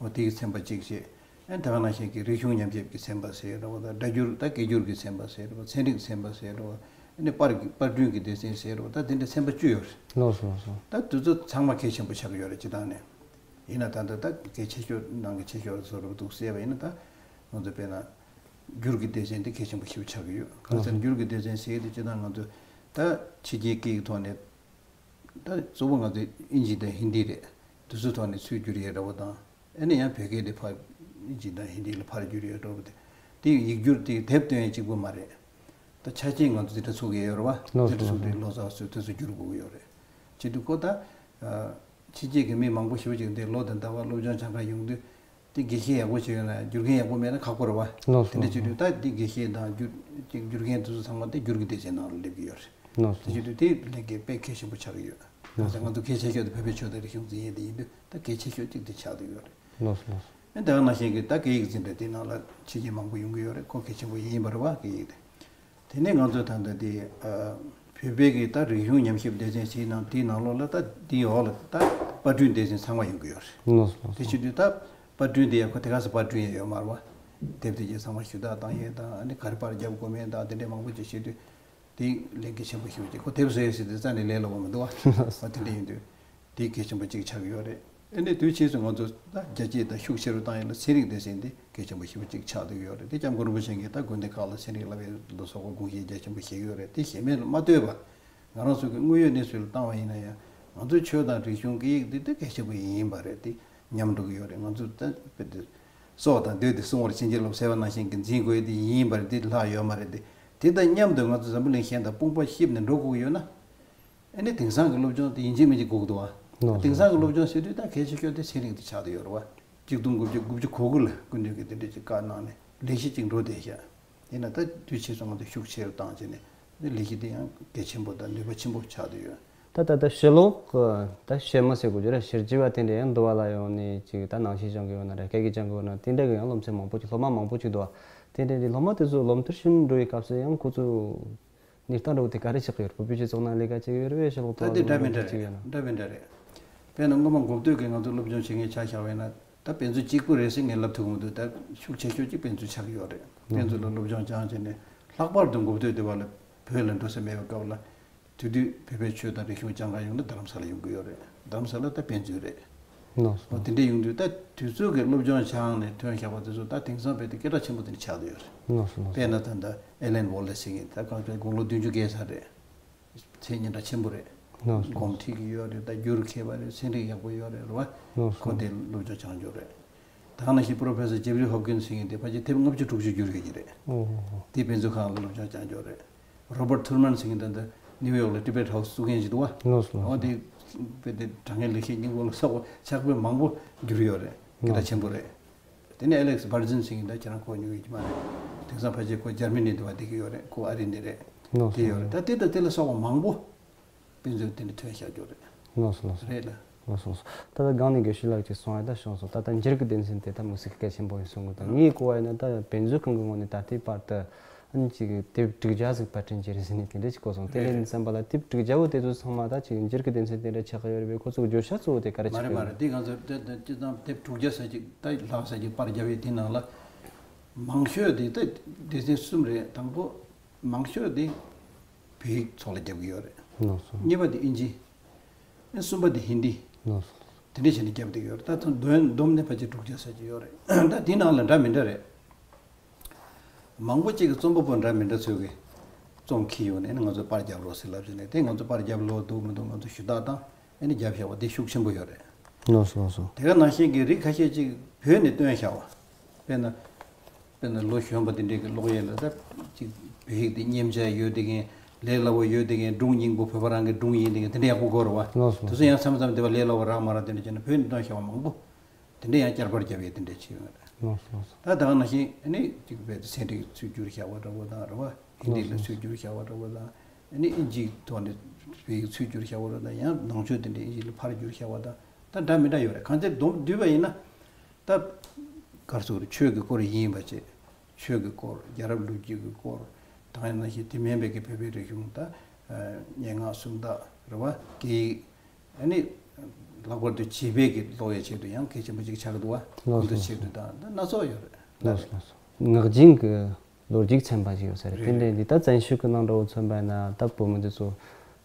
འོ་དེ་གི་ཚན་པ་གཅིག་བྱས། ཨ་ནི་ད་ག་ནང་བཞིན་གྱི་རིག་གཞུང་ཉམས་ཞིབ་ཀྱི་ཚན་པ་ཟེར་རོ། ད་སྒྲ་སྒྱུར་ད་སྐད་སྒྱུར་གྱི་ཚན་པ་ཟེར་རོ། ཚན་རིག་ཚན་པ་ཟེར་རོ། ཨ་ནི་པར་གྱི་པར་སྐྲུན་གྱི་སྡེ་ཚན་ཟེར་རོ། ད་དེ་འདྲ་ཚན་པ་བཅུ་ཡོད་རེད། ལགས་སོ་ལགས་སོ། ད་དེ་ཚོ་ཚང་མ་གལ་ཆེན་པོ་ཆགས་ཀྱི་ཡོད་རེད། སྤྱིར་བཏང་ནས་ཡིན་ན་ད་ལྟ་ད་གལ་ཆེ་ཤོས་ནང་གི་ཆེ་ཤོས་བཟོ་འདྲ་པོ་འདུག་ཟེར་བ་ཡིན་ན། ད་ང་ཚོ་དཔེར་ན་སྒྱུར་གྱི་སྡེ་ཚན་དེ་གལ་ཆེན་པོ་ཞེ་པོ་ཆགས་ཀྱི་ཡོད། གང་ཟེར་ན་སྒྱུར་གྱི་སྡེ་ཚན་ཟེར་དེ་སྤྱིར་བཏང་ང་ཚོ་ད་ཕྱི་རྒྱལ་སྐད་ཀྱི་ཐོག་ནས། ད་གཙོ་བོ་ང་ཚོའི་ཨིན་ཇི་དང་ཧིན་དི་རེད། དེ་ཚོའི་ཐོག་ནས་ཚུར་བསྒྱུར་ཡས་འདྲ་བོ་དང་། ཨ་ནི་ཡང་བོད་སྐད་དེ་ཕར་ཨིན་ཇི་དང་ཧིན་དི་ལ་ཕར་བསྒྱུར་ཡས་འདྲ་བོ་དེ། དེ་ཡིག་སྒྱུར་དེ་དེབ་སྟོན་ཡས་གཅིག་པུ་མ་རེད། ད་ཆ་རྐྱེན་ང་ཚོ་འཛིན་གྲྭ་ཚུགས་ཀྱི་ཡོད་རེད་བ། ལགས་སོ། འཛིན་གྲྭ་ཚུགས་དུས་ལོ་ཙཱ་བ་ཚོས་དེ་ཚོ་བསྒྱུར་དགོས་ཀྱི་ཡོད་རེད། བྱེད་དུས་ཁོ་ད་ཕྱི་རྒྱལ་གྱི་མི་མང་པོ་ཞེ་པོ་ཅིག་འདིར་ལོ་དང་ཟླ་བ་སློབ་སྦྱོང་སྦྱང་གར་ཡོང་དུས། དེ་དགེ་བཤེས་ཡག་པོ་བྱས་ཡོད་ན་བསྒྱུར་མཁན་ཡག་པོ་མེད་ན་ཁག་པོ་རེད་བ། ལགས་སོ། དེ་འདྲ་བྱེད་དུས་ད་དེ་དགེ་བཤེས་དང་བསྒྱུར་བསྒྱུར་མཁན་དེ་ཚོ་ཚང་མ་དེ་སྒྱུར་གྱི་སྡེ་ཚན་ནང་ལ་སླེབས་ཀྱི་ཡོད་རེད། ལགས་སོ། དེ་བྱེད་དུས་དེ་ལས་ཀའི་དཔེ་གལ་ཆེན་པོ་ཆགས་ཀྱི་ཡོད། ལགས་སོ། ང་ཚོ་གལ་ཆེ་ཤོས་དེ་བོད་པའི་ཆོས་དང་རིག་གཞུང་འཛིན་ཡས་དེ་ཡིན་དུས་ད་གལ་ཆེ་ཤོས་གཅིག་དེ་ཆགས་བསྡད་ཡོད་རེད། ལགས་སོ་ལགས་སོ། ཨ་ནི་དེ་ག་ནང་བཞིན་གྱི་ད་སྐད་ཡིག་འཛིན་གྲྭ་དེའི་ནང་ལ་ཕྱི་རྒྱལ་མང་པོ་ཡོང་གི་ཡོད་རེད། ཁོ་གལ་ཆེན་པོ་ཡིན་པ་རེད་བ། སྐད་ཡིག་དེ། དེ་ནས་ང་ཚོས་ད་ལྟ་དེ་ཨ་བོད་པའི་གི་ད་རིག་གཞུང་ཉམས་ཞིབ་སྡེ་ཚན་ཞིག་ནང་དེའི་ནང་ལོགས་ལ་ད་དེའི་འོག་ལ་ད་པར་སྐྲུན་སྡེ་ཚན་ཚང་མ་ཡོང་གི་ཡོད་རེད། ལགས་སོ་ལགས་དེ་སོ། བྱེད་དུས་ད་པར་སྐྲུན་དེ་ཡང་ཁོ་དེ་ག་སེ་པར་སྐྲུན་ཡས་ཡོད་མ་རེད་བ། དེབ་དེ་གྱད་ཚང་མ་ཞུ་དག་བཏང་ཡས་དང་ཨ་ནི་ག་རེ་པར་རྒྱབ་དགོས་མིན་དང་དེ་འདྲའི་མང་པོ་ཅིག་བྱེད་དུས། དེ་ལས་འགན་ཆེན་པོ་ཞིག་ཅིག་ཁོ་དེབ་བཟོ་ཡས་ཟེར་དུས་རྩ་ནས་ལས་སླ་པོ་མི་འདུག་བ། ཨ་དེ་འདྲ་ཡིན་དུས་དེ་གལ་ཆེན་པོ་ཅིག་ཆགས་ཀྱི་ཡོད་རེད། ཨ་ནི་དུས་ཕྱིས་སུ་ང་ཚོ་ད་རྒྱ་སྐྱེད་དང་ཤུགས་ཆེ་རུ་བཏང་ཡས་ལ་ཚན་རིག་སྡེ་ཚན་འདི་གལ་ཆེན་པོ་ཞེ་པོ་ཅིག་ཆགས་བསྡད་ཀྱི་ཡོད་རེད། དེ་སྐྱབས་མགོན་རིན་པོ་ཆེ་གིས་ད་དགོན་སྡེ་ཁག་ལ་ཚན་རིག་བསླབ་ཡས་ལ་སོགས་པ་དགོངས་བཞེས་རྒྱ་ཆེན་པོ་བཞེས་ཀྱི་ཡོད་རེད། དེ་གཞན་མ་ལ་མ་ལྟོས་པར་ང་རང་ཚོ་གི་དངོས་ཡོད་གནས་ཚུལ་ལ་བཏང་བ་ཡིན་ན་ཡང་ང་ཚོའི་ཆོས་དང་རིག་གཞུང་སྐད་ཡིག་འདི་ད་གལ་ཆེན་པོ་ཡིན་པ་རེད། དེ་ཉམས་འགྲོ་གི་ཡོད་རེད། ང་ཚོ་ད་དཔེ་དེ་སྲོག་དང་བསྡོས་ཏེ་སྲུང་བར་བྱིན་གྱིས་རློབས་ཟེར་བ་ནང་བཞིན་གྱི་འཛིན་དགོས་དེ་ཡིན་པ་རེད། དེ་ལྷག་ཡོད་མ་རེད། དེ་དེ་དང་མཉམ་དུ་ང་ཚོ་འཛམ་བུ་གླིང་གཞན་དང་དཔུང་པ་བཤིབས་ནས་འགྲོ་དགོས་ཀྱི་ཡོད་ན། ཨ་ནི་དེང་སང་གི་སློབ་སྦྱོང་དེ་ཡིན་གཅིག་མིན་གཅིག་དགོས་ཀྱི་འདུག་བ། ལགས་སོ། དེང་སང་གི་སློབ་སྦྱོང་ཟེར་དུས་ད་གལ་ཆེ་ཤོས་དེ་ཚན་རིག་དེ་ཆགས་བསྡད་ཡོད་རེད་བ། གཅིག་སྟོང་དགུ་བརྒྱ་དགུ་བཅུ་གོ་དགུ་ལ་སྐུ་མདུན་གྱིས་དེ་འདྲ་ཅིག་བཀའ་གནང་ནས་ལས་གཞི་ཅིག་འགྲོ་བསྡད་ཤག་ཡིན་ན་ད་དུས་ཕྱིས་སུ་ང་ཚོ་ཤུགས་ཆེ་རུ་བཏང་བྱས་ནས་ལས་གཞི་དེ་ཡང་གལ་ཆེན་པོ་དང་ནུས་པ་ཆེན་པོ་ཆགས་བསྡད་ཡོད། ད་ད་ད་ཕྱི་ལོགས་ཀྱི་ད་ཕྱི་མི་ཟེར་དགོས་རྒྱུ་རེད། ཕྱི་རྒྱལ་བ་དེ་འདྲ་ཡང་འདུ་བ་ལ་ཡོང་ནས་ཅིག་ད་ནང་ཆོས་སྦྱང་གི་ཡོད་ན་རེད། སྐད་ཡིག་སྦྱང་གི་ཡོད་ན་དེ་འདྲ་གི་ཡང་སློབ་ཚན་མང་པོ་ཅིག་སློབ་མ་མང་པོ་ཅིག་འདུག་བ། དེ་འདྲ་དེ་སློབ་མ་དེ་ཚོ་སློབ་མཐར་ཕྱིན་འགྲོ་བའི་སྐབས་སུ་ཡང་ཁོ་ཚོ་གནས་སྟངས་འདྲ་བོ་དེ་ག་རེ་ཆགས་ཀྱི་ཡོད་རེད། བོད་པའི་སྤྱི་ཚོགས་ནང་ལས་ཀ་བྱེད་ཀྱི་ཡོད་རེད་བས། ཕྱི་ལོགས་ད་དེ་འདྲ་མི་འདྲ་ཅིག་ཡོད་ན། འདྲ་མི་འདྲ་རེད། དཔེར་ན་སྔོན་མ་འགོ་སྟོད་ཀྱི་ང་ཚོ་སློབ་སྦྱོང་བྱེད་མཁན་ཆ་བཞག་པ་ཡིན་ན་ད་དཔེ་མཛོད་གཅིག་པུ་རེད་ཟེར་ངས་ལབ་ཐུབ་ཀྱི་མི་འདུག་ད་ཤུགས་ཆེ་ཤོས་གཅིག་དཔེ་མཛོད་ཆགས་ཀྱི་ཡོད་རེད། དཔེ་མཛོད་ལ་སློབ་སྦྱོང་སྦྱངས་བྱས་ནས་ལྷག་པར་དུ་འགོ་སྟོད་སྡེ་བ་ལ་བོད་ལ་འགྲོ་ས་མེད་པའི་སྐབས་ལ། དེ་དུས་བོད་པའི་ཆོས་དང་རིག་གཞུང་སྦྱང་གར་ཡོང་ན་རྡ་རམ་ས་ལ་ཡོང་གི་ཡོད་རེད། རྡ་རམ་ས་ལ་ད་དཔེ་མཛོད་རེད། ལགས་སོ། འོ་དེ་འདྲ་ཡོང་དུས་ད་དུས་ཚོད་ཀྱི་སློབ་སྦྱོང་སྦྱངས་ནས་ཐོན་བཞག་པ་དེ་ཚོ་ད་དེང་སང་བོད་དུ་སྐད་གྲགས་ཆེན་པོ་དེ་འདྲ་ཆགས་བསྡད་ཡོད་རེད། ལགས་སོ་ལགས་སོ། དཔེར་ན་ད་ལྟ་ཨེ་ལན་ཝོ་ལེ་སི་ཟེར་མཁན་ད་གང་ལྟར་དགུང་ལོ་བདུན་ཅུ་བརྒལ་ཚར་རེད། མཚན་སྙན་གྲགས་ཆེན་པོ་རེད། ལགས་སོ། སྒོམ་ཁྲིད་ཀྱི་ཡོད་རེད། ད་སྒྱུར་མཁས་པ་རེད། ཚན་རིག་ཡག་པོ་ཡོད་རེད། རེད་བ། ལགས་སོ། ཁོ་དེ་སློབ་སྦྱོང་སྦྱངས་ཡོད་རེད། ད་ག་ནང་བཞིན་Professor Jeffrey Hopkins ཟེར་མཁན་དེ་ཕལ་ཆེར་དེབ་ལྔ་བཅུ་དྲུག་ཅུ་བསྒྱུར་ཡོད་ཀྱི་རེད། ཨོ་ཧོ་ཧོ། དེ་དཔེ་མཛོད་ཁང་ལ་སློབ་སྦྱོང་སྦྱངས་ཡོད་རེད། Robert Thurman ཟེར་མཁན་དེ་འདི་ནིའུ་ཡོག་ལ་Tibet House བཙུགས་མཁན་ཞིག་འདུག་བ། ལགས་སོ་ལགས་སོ། འོ་དེ་དཔེ་དེ་དྲང་ངེས་ལེགས་བཤད་སྙིང་པོ་ལ་སོགས་པ་ཕྱག་དཔེ་མང་པོ་བསྒྱུར་ཡོད་རེད། སྐད་གྲགས་ཆེན་པོ་རེད། དེ་ནས་Alex Berzin ཟེར་མཁན་ད་ཁྱེད་རང་གོ་མྱོང་ཡོད་ཀྱི་མ་རེད། དེང་སང་ཕལ་ཆེར་ཁོ་འཇར་མ་ནི་འདི་བ་བསྡད་ཀྱི་ཡོད་རེད། ཁོ་ཨ་རི་ནས་རེད། ལགས་སོ། དེ་ཡོད་རེད། ད་དེ་དང་དེ་ལ་སོགས་པ་མང་པོ་དཔེ་མཛོད་དེ་འདྲ་ཐོན་བཞག་རྒྱུ་རེད། ལགས་སོ་ལགས་སོ། རེད་ལ། ལགས་སོ་ལགས་སོ། ད་ལྟ་སྒང་ནས་དགེ་བཤེས་ལགས་ཀྱིས་གསུངས་ཡ་ད་བྱུང་སོང་། ད་ལྟ་འགྱུར་གྱི་སྡེ་ཚན་དེ་ད་དམིགས་བསལ་གལ་ཆེན་པོ་ཡིན་གསུང་གི་འདུག་ངས་གོ་བ་ཡིན་ན་ད་དཔེ་མཛོད་ཁང་གི་ངོས་ནས་ད་ལྟའི་བར་དུ་ཨ་ནི་ཅིག་དེབ་དྲུག་བརྒྱ་ཟིག་པར་སྐྲུན་བྱས་རེད་ཟེར་ནས་དེ་འདྲ་ཅིག་གོ་སོང་། དེ་རེད་འདྲ་རེད། བསམ་པ་ལ་དེབ་དྲུག་བརྒྱ་བོ་དེ་ཚོ་ཚང་མ་ད་ཅིག་འགྱུར་གྱི་སྡེ་ཚན་དེ་འདྲ་ཆགས་ཀྱི་ཡོད་རེད་པས། ཁོ་ཚོ་གི་བརྗོད་བྱ་གཙོ་བོ་དེ་ག་རེ་མ་ཆགས་རེད་ཀྱི་མ་རེད་རེད། ཡོད་དེ་ང་ཚོ་དེ་དེ་སྤྱི་བཏང་དེབ་དྲུག་བརྒྱ་ཟེར་ཅིག་ད་ལྷག་ཟེར་ཅིག་པར་བརྒྱབ་ཡོད། དེ་ནང་ལ་མང་ཤོས་དེ་ད་སྡེ་ཚན་གསུམ་རེད། དང་པོ་མང་ཤོས་དེ་བོད་ཡིག་ཚོགས་ལ་རྒྱབ་ཀྱི་ཡོད་རེད། ལགས་སོ། གཉིས་པ་དེ་ཨིན་ཇི། ཨེ་གསུམ་པ་དེ་ཧིན་དི། ལགས་སོ། དེ་འདྲ་བྱས་ནས་རྒྱབ་བསྡད་ཡོད་རེད། ད་ཐོན་བསྡོམས་བསྡོམས་ནས་ཕལ་ཆེར་དྲུག་བརྒྱ་ཙམ་ཅིག་ཡོད་རེད། ད་དེའི་ནང་ལ་འདྲ་མི་འདྲ་རེད། མང་པོ་གཅིག་གི་རྩོམ་པ་པོ་འདྲ་མི་འདྲ་ཚོས་ཀྱི་རྩོམ་འཁྱེར་ཡོང་ནས་ང་ཚོ་པར་རྒྱབ་རོགས་ཟེར་ལབ་བྱས་ནས་དེ་ང་ཚོ་པར་རྒྱབ་ལོ་འདུག་མི་འདུག་ང་ཚོ་ཞུ་དག་དང་ཨ་ནི་རྒྱབ་བཞག་པ་དེ་ཤུགས་ཆེན་པོ་ཡོད་རེད། ལགས་སོ་ལགས་སོ། དེ་ག་ནང་བཞིན་གྱི་རིགས་ཁ་ཤས་ཅིག་བོད་ནས་བཏོན་བཞག་པ། དཔེར་ན། དཔེར་ན་ལོ་གཞོན་པ་དེ་འདྲས་ཀྱི་ཀློག་ཡས་ལ་ད་ཅིག་བོད་ཡིག་དེ་མཉེན་ཆ་ཡོད་དེ་མཁན། ལས་སླ་བོ་ཡོད་དེ་མཁན། སྒྲུང་སྙིང་པོ་བོད་པ་རང་གི་སྒྲུང་ཡིན་དེ་མཁན་དེ་འདྲ་ཡག་པོ་དགོས་རེད་བ། ལགས་སོ། དེ་ཚོ་ཡང་མཚམས་མཚམས་དེ་བ་ལས་སླ་བོ་རག་མ་རག་དེ་འདྲ་བྱས་ན་བོད་ནས་བཏོན་བཞག་པ་མང་པོ་དེ་འདྲ་ཡང་བསྐྱར་པར་རྒྱབ་ཡས་དེ་འདྲ་བྱས་ཡོད་རེད། ལགས་སོ་ལགས་སོ། ད་ད་ག་ནང་བཞིན་ཨ་ནི་ཅིག་བོད་དུ་ཚན་རིག་ཚུར་བསྒྱུར་བཞག་པ་འདྲ་བོ་དང་རེད་བ། ཧིན་དི་ལ་ཚུར་བསྒྱུར་བཞག་པ་འདྲ་བོ་དང་ཨ་ནི་ཨིན་ཇིའི་ཐོག་ནས་བོད་ཡིག་ཚུར་བསྒྱུར་བཞག་པ་འདྲ་བོ་དང་ཡང་ནང་ཆོས་དེ་འདྲ་ཨིན་ཇི་ལ་ཕར་བསྒྱུར་བཞག་པ་དང་ད་འདྲ་མི་འདྲ་ཡོད་རེད། གང་ཅི་བསྡོམས་བསྡུས་པ་ཡིན་ན། ད་ག་རེ་ཟེར་དགོས་རེད། ཆོས་ཀྱི་སྐོར་ཡིན་པ་བྱས། ཆོས་ཀྱི་སྐོར། རྒྱལ་རབས་ལོ་རྒྱུས་ཀྱི་སྐོར། ད་ཡིན་ན་ཞིག་དེ་མིན་པའི་གི་བོད་པའི་རིག་གཞུང་ད་སྙན་ངག་སུམ་རྟགས་རེད་བ། སྐད་ཡིག་ཨ་ནི་ལྷག་པར་དུ་བྱིས་པའི་གི་ཀློག་ཡའི་ཆེད་དུ་ཡང་གལ་ཆེན་པོ་ཅིག་ཆགས་འདུག་བ། ལགས་སོ་ཁོང་ཚོའི་ཆེད་དུ་དང་ད་སྣ་ཚོགས་ཡོད་རེད། ལགས་སོ་ལགས་སོ། ངག་རྒྱུན་གྱི་ལོ་རྒྱུས་ཚན་པ་ཞིག་ཡོད་ས་རེད། རེད་དེ་འདྲ་རེད། འདི་ད་བཙན་བྱོལ་གྱི་ནང་འདྲ་བོ་མཚོན་པ་ཡིན་ན་ད་བོད་མི་འདི་ཚོ་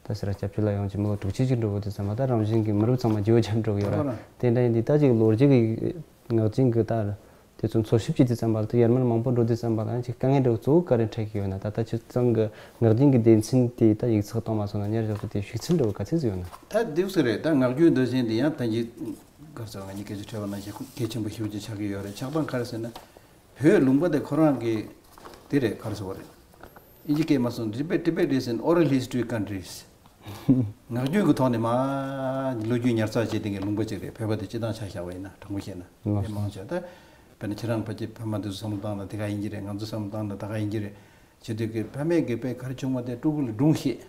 ད་ཟེར་ར་སྐྱབས་བཅོལ་ལ་ཡོང་གི་མི་ལོ་དྲུག་ཅུ་ཅིག་འགྲོ་བོ་དེ་ཚང་མ་ད་རང་བཞིན་གྱིས་མི་རབས་ཚང་མ་རྒྱུ་བོ་ཆགས་འགྲོ་གི་ཡོད་ར། ལགས་ར། དེ་འདྲ་ཡིན་དུས་ད་ཅིག་ལོ་རྒྱུས་ཀྱི་ངག་རྒྱུན་གྱི་ད་དེ་ཚོ་འཚོལ་ཞིབ་བྱེད་དུས་ཙམ་པ་ལ་ད་ཡར་མར་མང་པོ་འགྲོ་དུས་ཙམ་པ་ལ་ཅིག་དཀའ་ངལ་འདྲ་བོ་གཙོ་བོ་ག་རེ་འཕྲད་ཀྱི་ཡོད་ན། ད་ལྟ་སྤྱིར་བཏང་གི་ངག་རྒྱུན་གྱི་སྡེ་ཚན་དེ་ད་ཡིག་ཚགས་གཏོང་མ་སོང་ན་ཉར་བཞག་རྒྱུ་དེ་ཤུགས་ཚད་འདྲ་བོ་ག་ཚད་ཅིག་ཡོད་ན། ད་འདུག་སེ་རེད། ད་ངག་རྒྱུན་སྡེ་ཚན་དེ་ཡང་ད་ཅིག་ག་རེ་ཟེར་ང་གཉིས་སྐད་ཆ་འཕྲད་པ་ནང་བཞིན་གལ་ཆེན་པོ་ཞེ་པོ་ཅིག་ཆགས་ཀྱི་ཡོད་རེད། ཆགས་སྟངས་ག་རེ་ཟེར་ན། བོད་ལུང་པ་དེ་ཁོ་རང་གི་དེ་རེད། ག་རེ་ཟེར་བ་རེད། ཨིན་ཇི་སྐད་མ་སོང་། Tibet, Tibet is an oral history country. ངག་རྒྱུན་གྱི་ཐོག་ནས་མ་ལོ་རྒྱུས་ཉར་ཚགས་བྱེད་མཁན་གྱི་ལུང་པ་ཅིག་རེད། བོད་པ་དེ་སྤྱི་བཏང་ཆ་བཞག་པ་ཡིན་ན། དྲང་པོ་བཤད་ན་ལགས་སོ། མི་མང་ཆེ་ད་དཔེར་ན་ཁྱེད་རང་ཕ་གི་ཕ་མ་དེ་ཚོ་བསམ་བློ་བཏང་ན་དེ་ག་ཡིན་གྱི་རེད། ང་ཚོ་བསམ་བློ་བཏང་ན་ད་ག་ཡིན་གྱི་རེད། བྱེད་དུས་ཀྱི་ཕ་མས་ཀྱི་དཔེ་ག་རེ་བྱུང་བ་དེ་ཕྲུ་གུ་ལ་སྒྲུང་བཤད།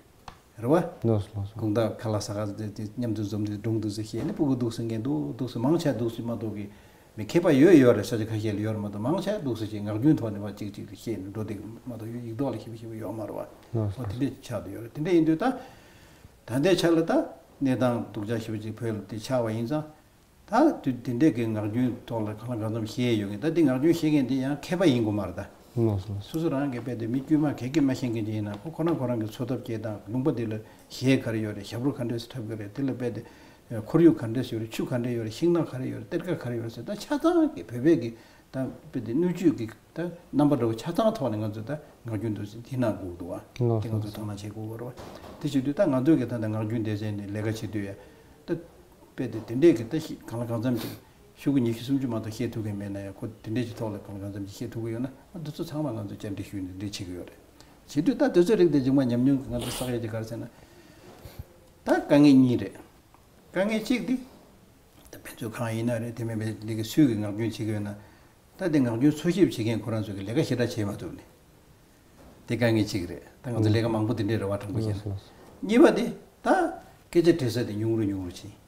རེད་བ། ལགས་སོ་ལགས་སོ། དགོང་དག་ཁ་ལག་ཟ་ག་དེ་དེ་མཉམ་དུ་འཛོམས་ཏེ་སྒྲུང་འདུག་སེ་བཤད་ནས་སྤུ་གུ་འདུག་སེ་ངས་འདུག་འདུག་སེ་མང་ཆེ་འདུག་སེ་མ་གཏོགས་ཀྱི་མི་མཁས་པ་ཡོད་ཡོད་རེད། ས་ཆ་ཁ་ཤས་ལ་ཡོད་རེད་མ་གཏོགས་མང་ཆེ་འདུག་སེ་ཅིག་ངག་རྒྱུན་ཐོག་ནས་མ་གཅིག་གཅིག་ཏུ་བཤད་ནས་འགྲོ་བསྡད་ཀྱི་མ་གཏོགས་ཡིག་ཐོག་ལ་ཞིབ་ཞིབ་ཡོད་མ་རེད་བ། ལགས་སོ། འོ་དེ་འདྲས་ཆགས་བསྡད་ཡོད་རེད། དེ་འདྲས་ཡིན་དུས་ད་ད་ལྟའི་ཆ་ལ་ད་གནས་སྟངས་སྡུག་ཅག་ཞེ་པོ་ཅིག་བོད་ལ་དེ་ཆགས་པ་ཡིན་ཙང་། ད་དུས་དེ་འདྲས་ཀྱི་ངག་རྒྱུན་ཐོག་ལ་གང་ལ་གང་འཚམ་བཤད་ཡོད་མཁན། ད་འདི་ངག་རྒྱུན་བཤད་མཁན་འདི་ཡང་མཁས་པ་ཡིན་དགོས་མ་རེད་ད། ལགས་སོ། སོ་སོ་རང་གིས་རྦད་དེ་མི་དཀྱུས་མ་གས་གས་མ་ཤེས་མཁན་ཅིག་ཡིན་ན་ཁོ་ཁོ་རང་ཁོ་རང་གི་འཚོ་ཐབས་སྐྱེལ་སྟངས་ལུང་པ་འདི་ལ་གཞས་ག་རེ་ཡོད་རེད། ཞབས་བྲོ་ག་འདྲས་སེ་འཁྲབ་གི་རེད། དེ་ལ་རྦད་དེ་ཁོར་ཡུག་ག་འདྲས་སེ་ཡོད་རེད། ཆུ་ག་འདྲས་ཡོད་རེད། ཤིང་ནགས་ག་རེ་ཡོད་རེད། གཏེར་ཁ་ག་རེ་ཡོད་རེད་ཟེར། ད་ཆ་ཚང་གི་བོད་པའི་གི་ད་རྦད་དེ་སྣོད་བཅུད་ཀྱི་ད་རྣམ་པ་འདྲ་བོ་ཆ་ཚང་ཐོག་ནས་ང་ཚོས་ད་ངག་རྒྱུན་འདུག་སེ་འདི་གནང་དགོས་འདུག་ཨ། ལགས་སོ། དེ་ང་ཚོས་དོ་སྣང་བྱེད་དགོས་པ་རེད་བ། དེ་བྱེད་དུས་ད་ང་ཚོས་གི་ད་ད་ངག་རྒྱུན་སྡེ་ཚན་ནས་ལས་ཀ་བྱེད་དུས་ཡ། ད་རྦད་དེ་དེ་འདྲས་ཀྱི་ད་ཤི་གང་ལ་གང་འཚམ་ཅིག་ཤོག་གུ་ཉི་ཤུ་སུམ་ཅུ་མ་གཏོགས་བཤད་ཐུབ་མཁན་མེད་ན་ཡང་ཁོ་དེ་འདྲས་ཀྱི་ཐོག་ལ་གང་ལ་གང་འཚམ་ཅིག་བཤད་ཐུབ་ཀྱི་ཡོད་ན། ཨ་འདི་ཚོ་ཚང་མ་ང་ཚོས་བཅར་འདྲི་ཞུས་ནས་འདི་བྱེད་ཀྱི་ཡོད་རེད། བྱེད་དུས་ད་དེ་ཚོ་རིགས་དེ་རྗེས་མ་ཉམས་མྱོང་གི་ང་ཚོ་བསགས་ཡས་ཀྱི་ག་རེ་ཟེར་ན། ད་དཀའ་ངལ་གཉིས་རེད། དཀའ་ངལ་གཅིག་འདི་ད་ཕན་ཚུན་གང་ཡིན་ན་རེད། དེ་མིན་པའི་འདི་གི་སུས་ཀྱི་ངག་རྒྱུན་བྱེད་ཀྱི་ཡོད་ན། ད་དེ་ངག་རྒྱུན་འཚོལ་ཞིབ་བྱེད་མཁན་ཁོ་རང་ཚོ་གི་ལས་ཀ་ཞེ་དྲག་བྱེད་མ་ཐུབ་ནས། དེ་དཀའ་ངལ་གཅིག་རེད། ད་ང་ཚོ་ལས་ཀ་མང་པོ་དེ་འདྲས་རེད་བ། དྲང་པོ་བཤད་ན། ལགས་སོ། གཉིས་པ་དེ་ད་སྐད་ཆ་དྲི་ས་དེ་ཉུང་རུ་ཉུང་རུ་ཕྱིན།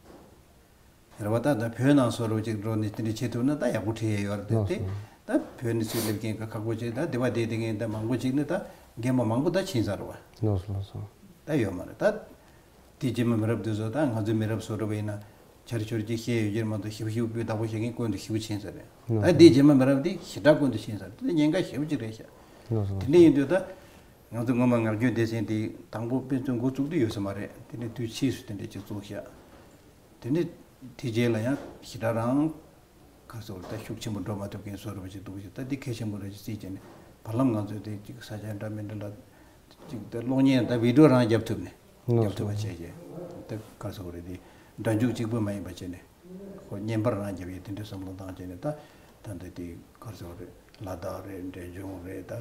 རེད་བ། ད་ད་བོད་ནང་བཟོ་འདྲ་ཅིག་འགྲོ་ནས་དེ་འདྲ་བྱེད་ཐུབ་ན་ད་ཡག་པོ་བྲིས་ཡས་ཡོད་རེད་དེ། ལགས་སོ། ད་བོད་ནས་ཚུར་སླེབས་མཁན་གྱི་ཁག་པོ་ཅིག་ད་དེ་བ་དེ་དེ་མཁན་ད་མང་པོ་ཅིག་ནི་ད་རྒན་པ་མང་པོ་ད་ཕྱིན་ཚར་རེད་བ། ལགས་སོ་ལགས་སོ། ད་ཡོད་མ་རེད་ད། དེ་རྗེས་མ་མི་རབས་དེ་ཚོ་ད་ང་ཚོའི་མི་རབས་བཟོ་འདྲ་བ་ཡིན་ན་ཆར་ཆུར་ཅིག་བཤད་ཡོད་ཀྱི་མ་གཏོགས་ཞིབ་ཞིབ་སྤུས་དག་པོ་བཤད་མཁན་དཀོན་དུ་ཞེ་པོ་ཕྱིན་ཚར་རེད། ད་དེ་རྗེས་མ་མི་རབས་དེ་ཞེ་དྲག་དཀོན་དུ་ཕྱིན་ཚར་རེད། དེ་ཉེན་ཁ་ཞེ་པོ་ཅིག་རེད་ཤག། ལགས་སོ་ལགས་སོ། དེ་འདྲ་ཡིན་དུས་ད་ང་ཚོ་སྔོན་མ་ངག་རྒྱུན་སྡེ་ཚན་དེ་དང་པོ་དཔེ་མཛོད་འགོ་བཙུགས་དུས་ཡོད་ས་མ་རེད། དེ་ནས་དུས་ཕྱིས་སུ་དེ་འདྲ་ཅིག་བཙུགས་ཤག། དེ་ནས་དེ་རྗེས་ལ་ཡང་ཞེ་དྲག་རང་ག་རེ་ཟེར་དགོས་རེད། ད་ཤུགས་ཆེན་པོ་འགྲོ་མ་ཐུབ་མཁན་བཟོ་འདྲ་བ་ཅིག་འདུག་ཅིག་ད་འདི་གལ་ཆེན་པོ་རེད་ཅེས་བརྩིས་བྱས་ནས་བར་ལམ་ང་ཚོས་དེ་ཅིག་ས་ཆ་འདྲ་མི་འདྲ་ལ་ཅིག་ད་གློག་བརྙན་དང་བི་ཌིའོ་རང་རྒྱབ་ཐུབ་ནས། ལགས་སོ། རྒྱབ་ཐུབ་པ་བྱས་བྱས། ད་ག་རེ་ཟེར་དགོས་རེད། དེ་སྒྲ་འཇུག་གཅིག་པུ་མ་ཡིན་པ་བྱས་ནས་ཁོ་བརྙན་པར་རང་རྒྱབ་ཡས་དེ་འདྲའི་བསམ་བློ་བཏང་བྱས་ནས། ད་ད་འདི་དེ་ག་རེ་ཟེར་དགོས་རེད། ལ་དྭགས་རེད། འབྲས་ལྗོངས་རེད། ད་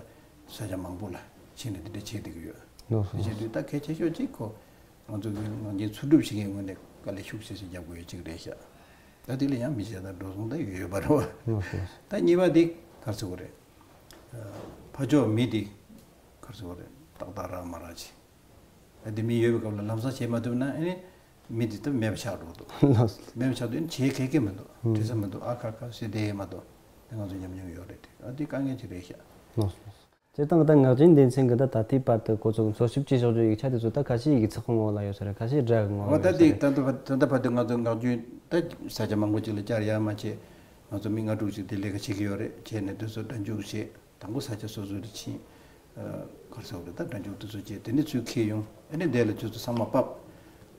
ས་ཆ་མང་པོ་ལ་ཕྱིན་ནས་དེ་འདྲ་བྱེད་བསྡད་ཀྱི་ཡོད། ལགས་སོ། དེ་བྱེད་དུས་ད་གལ་ཆེ་ཤོས་གཅིག་ཁོ་ང་ཚོ་གི་ངག་རྒྱུན་འཚོལ་སྒྲུབ་བྱེད་མཁན་ངོས་ནས་དཀའ་ལས་ཤུགས་ཆེ་ཞིག་རྒྱབ་དགོས་ཡོད་ཅིག་རེད་ཤག། ད་དེ་ལ་ཡང་མི་བྱེད་ད་འགྲོ་སོང་ད་ཡོད་ཡོད་པ་རེད་བ། ལགས་སོ། ད་གཉིས་པ་དེ་ག་རེ་ཟེར་དགོས་རེད། ཕར་ཕྱོགས་མི་དེ་ག་རེ་ཟེར་དགོས་རེད། ཏག་ཏག་རག་མ་རག་ཅིག། ད་དེ་མི་ཡོད་པའི་སྐབས་ལ་ལམ་སང་བྱེད་མ་ཐུབ་ན་ཨ་ནི་མི་དེ་ད་མེད་པ་ཆགས་འགྲོ་འདུག། ལགས་སོ། མེད་པ་ཆགས་དུས་ཨ་ནི་བྱེད་མཁན་མི་འདུག། ཨུམ། བྲེལ་ས་མི་འདུག། ཨ་ཁ་ཁ་ཟེར་བསྡད་ཡས་མ་གཏོགས། དེ་ང་ཚོ་ཉམས་མྱོང་ཡོད་རེད་དེ། ཨ་དེ་དཀའ་ངལ་ཅིག་རེད་ཤག། ལགས་སོ། སྤྱིར་བཏང་ད་ངག་རྒྱུན་སྡེ་ཚན་གྱི་ད་ད་ལྟའི་བར་དུ་འགོ་ཚུགས་འཚོལ་ཞིབ་བྱེད་ཕྱོགས་ཀྱི་ཡིག་ཆ་དེ་ཚོ་ད་ཁ་ཤས་ཡིག་ཚགས་ཀྱི་ངོ་ལ་ཡོད་ས་རེད། ཁ་ཤས་སྒྲ་གི་ངོ་ལ་ཡོད་ས་རེད། འོ་ད་དེ་ད་ལྟ་བར་ད་ལྟ་བར་དུ་ང་ཚོ་ངག་རྒྱུན་ད་ས་ཆ་མང་པོ་ཅིག་ལ་བཅར་ཡ་མ་བྱས། ང་ཚོ་མི་ལྔ་དྲུག་ཅིག་དེ་ལས་ཀ་བྱེད་ཀྱི་ཡོད་རེད། བྱས་ནས་དེ་ཚོ་སྒྲ་འཇུག་བྱས། དང་པོ་ས་ཆ་སོ་སོ་ལ་ཕྱིན། ཨ་ག་རེ་ཟེར་དགོས་རེད། ད་སྒྲ་འཇུག་དེ་ཚོ་བྱས། དེ་ནས་ཚུར་འཁྱེར་ཡོང་། ཨ་ནི་དེ་ལ་དེ་ཚོ་ཚང་མ་ཕབ།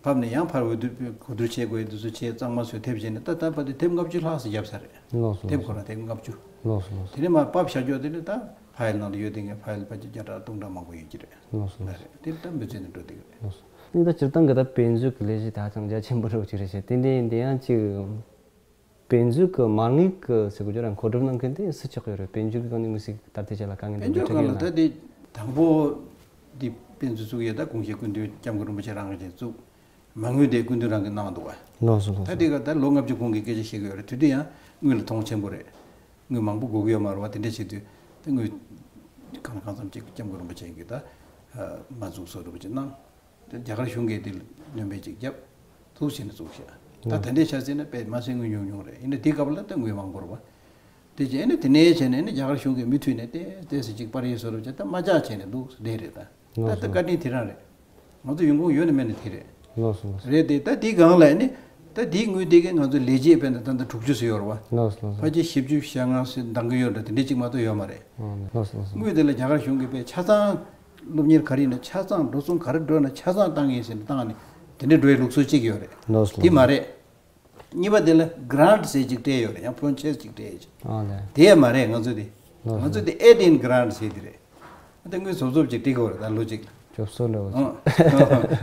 ཕབ་ནས་ཡང་ཕར་འོས་བསྡུ་གོ་བསྡུར་བྱེད་དགོས་ཡས་དེ་ཚོ་བྱས། གཙང་མ་བཟོས་དེབ་བྱས་ནས་ད་ལྟ་བར་དུ་དེབ་ལྔ་བཅུ་ལྷག་ཙམ་བརྒྱབ་ཚར་རེད། ལགས་སོ། དེབ་ཁོ་རང་དེབ་ལྔ་བཅུ། ལགས་སོ་ལགས་སོ། དེ་ནས་མར་ཕབ་བཞག་རྒྱུ་དེ་ནི་ད་ཕ་ཡལ་ནང་དུ་ཡོད་དེ་ངས་ཕ་ཡལ་ཕལ་ཆེར་བརྒྱ་ཕྲག་སྟོང་ཕྲག་མང་པོ་ཡོད་ཀྱི་རེད། ལགས་སོ་ལགས་སོ། རེད། དེ་ད་འབད་བརྩོན་ནས་འགྲོ་བསྡད་ཀྱི་རེད། ལགས་སོ། ཨ་ནི་ད་སྤྱིར་བཏང་གི་ད་དཔེ་མཛོད་ཀྱི་ལས་གཞི་ད་ཅང་རྒྱ་ཆེན་པོ་འདྲ་བོ་ཅིག་རེད་ཤག། དེ་འདྲ་ཡིན་དེ་ཡང་ཅིག་དཔེ་མཛོད་ཀྱི་མ་དངུལ་གྱི་ཟེར་དགོས་རྒྱུ་ར་མཁོ་སྒྲུབ་གནང་མཁན་དེ་སུ་ཆགས་ཡོད་རེད། དཔེ་མཛོད་ཀྱི་སྒང་ནས་དངོས་སུ་ད་ལྟའི་ཆ་ལ་དཀའ་ངལ་འདི་དཔེ་མཛོད་འཕྲད་ཀྱི་སྒང་ཡོད་ལ་ན། ད་དེ་དང་པོ་འདི་དཔེ་མཛོད་བཙུགས་ཡས་ད་གོང་བཤད་སྐུ་མདུན་སྐྱབས་མགོན་རིན་པོ་ཆེ་རང་གིས་བཙུགས། མ་དངུལ་དེ་སྐུ་མདུན་རང་གིས་གནང་འདུག་བ། ལགས་སོ་ལགས་སོ། ད་དེ་ག་ད་ལོ་ལྔ་བཅུ་གོང་གི་སྐད་ཆ་བཤད་ཀྱི་ཡོད་རེད། དེ་དུས་ཡང་དངུལ་ལ་མཐོང་ཆེན་པོ་རེད། དངུལ་མང་པོ་དགོས་ཀྱི་ཡོད་མ་རེད་བ། དེ་འདྲ་བྱེད་དུས་ད་དངུལ་གང་ལ་གང་འཚམ་ཅིག་སྐྱབས་མགོན་རིན་པོ་ཆེ་གིས་ད་མ་འཛུགས་བཟོ་འདྲ་པོ་ཅིག་གནང་། དེ་རྒྱ་གར་གཞུང་གིས་དེ་ལ་སྣོན་པ་ཅིག་བརྒྱབ། འདུག་བྱས་ནས་བཙུགས་ཤག། ད་ད་ལྟའི་ཆ་བཞག་ན་དཔེ་མ་ཟད་དངུལ་ཉུང་ཉུང་རེད། ཡིན་ན་དེའི་སྐབས་ལ་ད་དངུལ་མང་པོ་རེད་བ། དེ་བྱས་ནས་དེ་ནས་བྱས་ནས་ནི་རྒྱ་གར་གཞུང་གིས་མུ་མཐུད་ནས་ཏོག་ཙམ་ཅིག་སྤར་ཡས་བཟོ་འདྲ་བྱས། ད་མ་ཆག་བྱས་ནས་འདུག་བསྡད་རེད་ད། ད་ལྟ་བཀའ་དྲིན་དེ་རང་རེད། ང་ཚོ་ཡོང་ཁུངས་ཡོད་ན་མེད་ན་དེ་རེད། ལགས་སོ་ལགས་སོ། རེད་དེ། ད་དེའི་སྒང་ལ་ནི་ད་དེའི་དངུལ་དེ་གས་ང་ཚོ་ལས་བྱེད་དཔེར་ན་ད་ལྟ་དྲུག་ཅུ་ཙམ་ཡོད་རེད་བ། ལགས་སོ་ལགས་སོ། ཕལ་ཆེར་བཞི་བཅུ་ཞེ་ལྔ་ཙམ་འདང་གི་ཡོད་འདྲ། དེ་འདྲས་ཅིག་མ་གཏོགས་ཡོད་མ་རེད། ཨ་ལགས་སོ་ལགས་སོ། དངུལ་དེ་ལ་རྒྱ་གར་གཞུང་གིས་དཔེ་ཆ་ཚང་སློབ་གཉེར་ག་རེ་ཡིན་ན་ཆ་ཚང་འགྲོ་སོང་ག་རེ་འགྲོ་ན་ཆ་ཚང་བཏང་ངེས་ཟེར་ནས་བཏང་ནས་དེ་འདྲས་འགྲོ་ཡའི་ལུགས་སྲོལ་གཅིག་ཡོད་རེད། ལགས་སོ་ལགས་སོ། དེ་མ་རེད། གཉིས་པ་དེ་ལ་གྷི་རན་ཊི་ཟེར་ཅིག་སྤྲད་ཡོད་རེད། ཡང་ཕོན་ཆེ་ཅིག་སྤྲད་ཡོད་ཅིག། ཨ་ལས། དེ་ཡང་མ་རེད། ང་ཚོ་དེ། ལགས་སོ། ང་ཚོ་དེ་ཨེ་ཌི་ཨིན་གྷི་རན་ཊི་ཟེར་དེ་རེད། ད་དངུལ་བཟོ་བཟོ་ཅིག་སྤྲད་དགོས་རེད། ད་ལོ་གཅིག་ལ། སྐྱོབ་གསོ་འདྲ་བོ་ཅིག།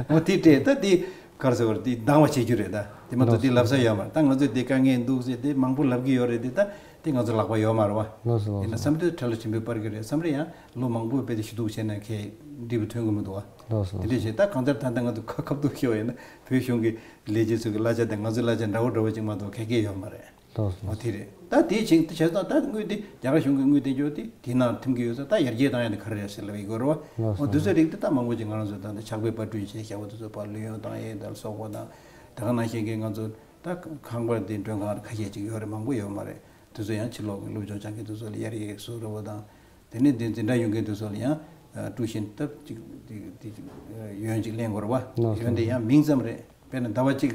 ཨོ་དེ་སྤྲད། ད་དེ་ག་རེ་ཟེར་བ་རེད། དེ་འདང་བ་བྱེད་རྒྱུ་རེད་ད། དེ་མ་གཏོགས་དེ་ལབ་ས་ཡོད་མ་རེད། ད་ང་ཚོས་དེ་དཀའ་ངལ་འདུག་ཟེར་དེ་མང་པོ་ལབ་ཀྱི་ཡོད་རེད་དེ། ད་དེ་ང་ཚོ་ལག་པ་ཡོད་མ་རེད་བ། ལགས་སོ་ལགས་སོ། ཡིན་ན་བསམ་དུས་ཁྲལ་ལ་ཆེན་པོས་སྤར་གྱི་རེད་བསམ་རེད། ཡང་ལོ་མང་པོའི་བར་དུ་ཞུ་གཏུག་བྱས་ན་ཁེ་འགྲིག་པ་ཐོན་གི་མི་འདུག་བ། ལགས་སོ་དེ་འདྲས་ལགས་བྱས། ད་གང་ལྟར་ད་ལྟ་ང་ཚོ་ཁ་ཁ་ཐུག་ཤོད་པ་ཡིན་ན་བོད་གཞུང་གི་ལས་བྱེད་ཚོ་གི་གླ་ཆ་དང་ང་ཚོའི་གླ་ཆ་འདྲ་བོ་འདྲ་བོ་ཅིག་མ་གཏོགས་ག་གེ་ཡོད་མ་རེད། ལགས་སོ། འོ་དེ་རེད། ད་དེའི་ཆིངས་དེ་བྱས་ཙང་ད་དངུལ་དེ་རྒྱ་གར་གཞུང་གིས་དངུལ་དེ་འབྱོར་ཏེ་དེའི་ནང་ཐིམ་གྱི་ཡོད་ཙང་ད་ཡར་རྒྱས་བཏང་ཡ་དེ་ག་རེ་རེད་ཟེར་ལབ་ཡི་གོ་རེད་བ། ལགས་འོ་སོ། དེ་ཚོ་རིགས་དེ་ད་མང་པོ་ཅིག་ང་རང་ཚོ་ད་ལྟ་ཕྱག་དཔེ་པར་སྐྲུན་བྱས་བཞག་པ་དེ་ཚོ་ཕར་ལུས་ཡོང་བཏང་ཡས་དང་སོག་པོ་དང་། དེ་ག་ནང་བཞིན་གྱི་ང་ཚོ་ད་ཁང་པ་དེ་མགྲོན་ཁང་ཁ་ཤས་ཅིག་ཡོད་རེད། མང་པོ་ཡོད་མ་རེད། དེ་ཚོ་ཡང་ཕྱི་ལོགས་ཀྱི་སློབ་སྦྱོང་སྦྱང་མཁན་དེ་ཚོ་ལ་གཡར་ཡས་བཟོ་རེད་བ་དང་། དེ་ནས་དེ་འཛིན་གྲྭ་ཡོང་མཁན་དེ་ཚོ་ལ་ཡང་ཀྲུའུ་ཞིན་སྟབས་ཅིག་དེ་དེ་ཡོན་ཅིག་ལེན་དགོས་རེད་བ། ལགས་སོ། ཡོན་དེ་ཡང་མིང་ཙམ་རེད། དཔེར་ན་ཟླ་བ་གཅིག་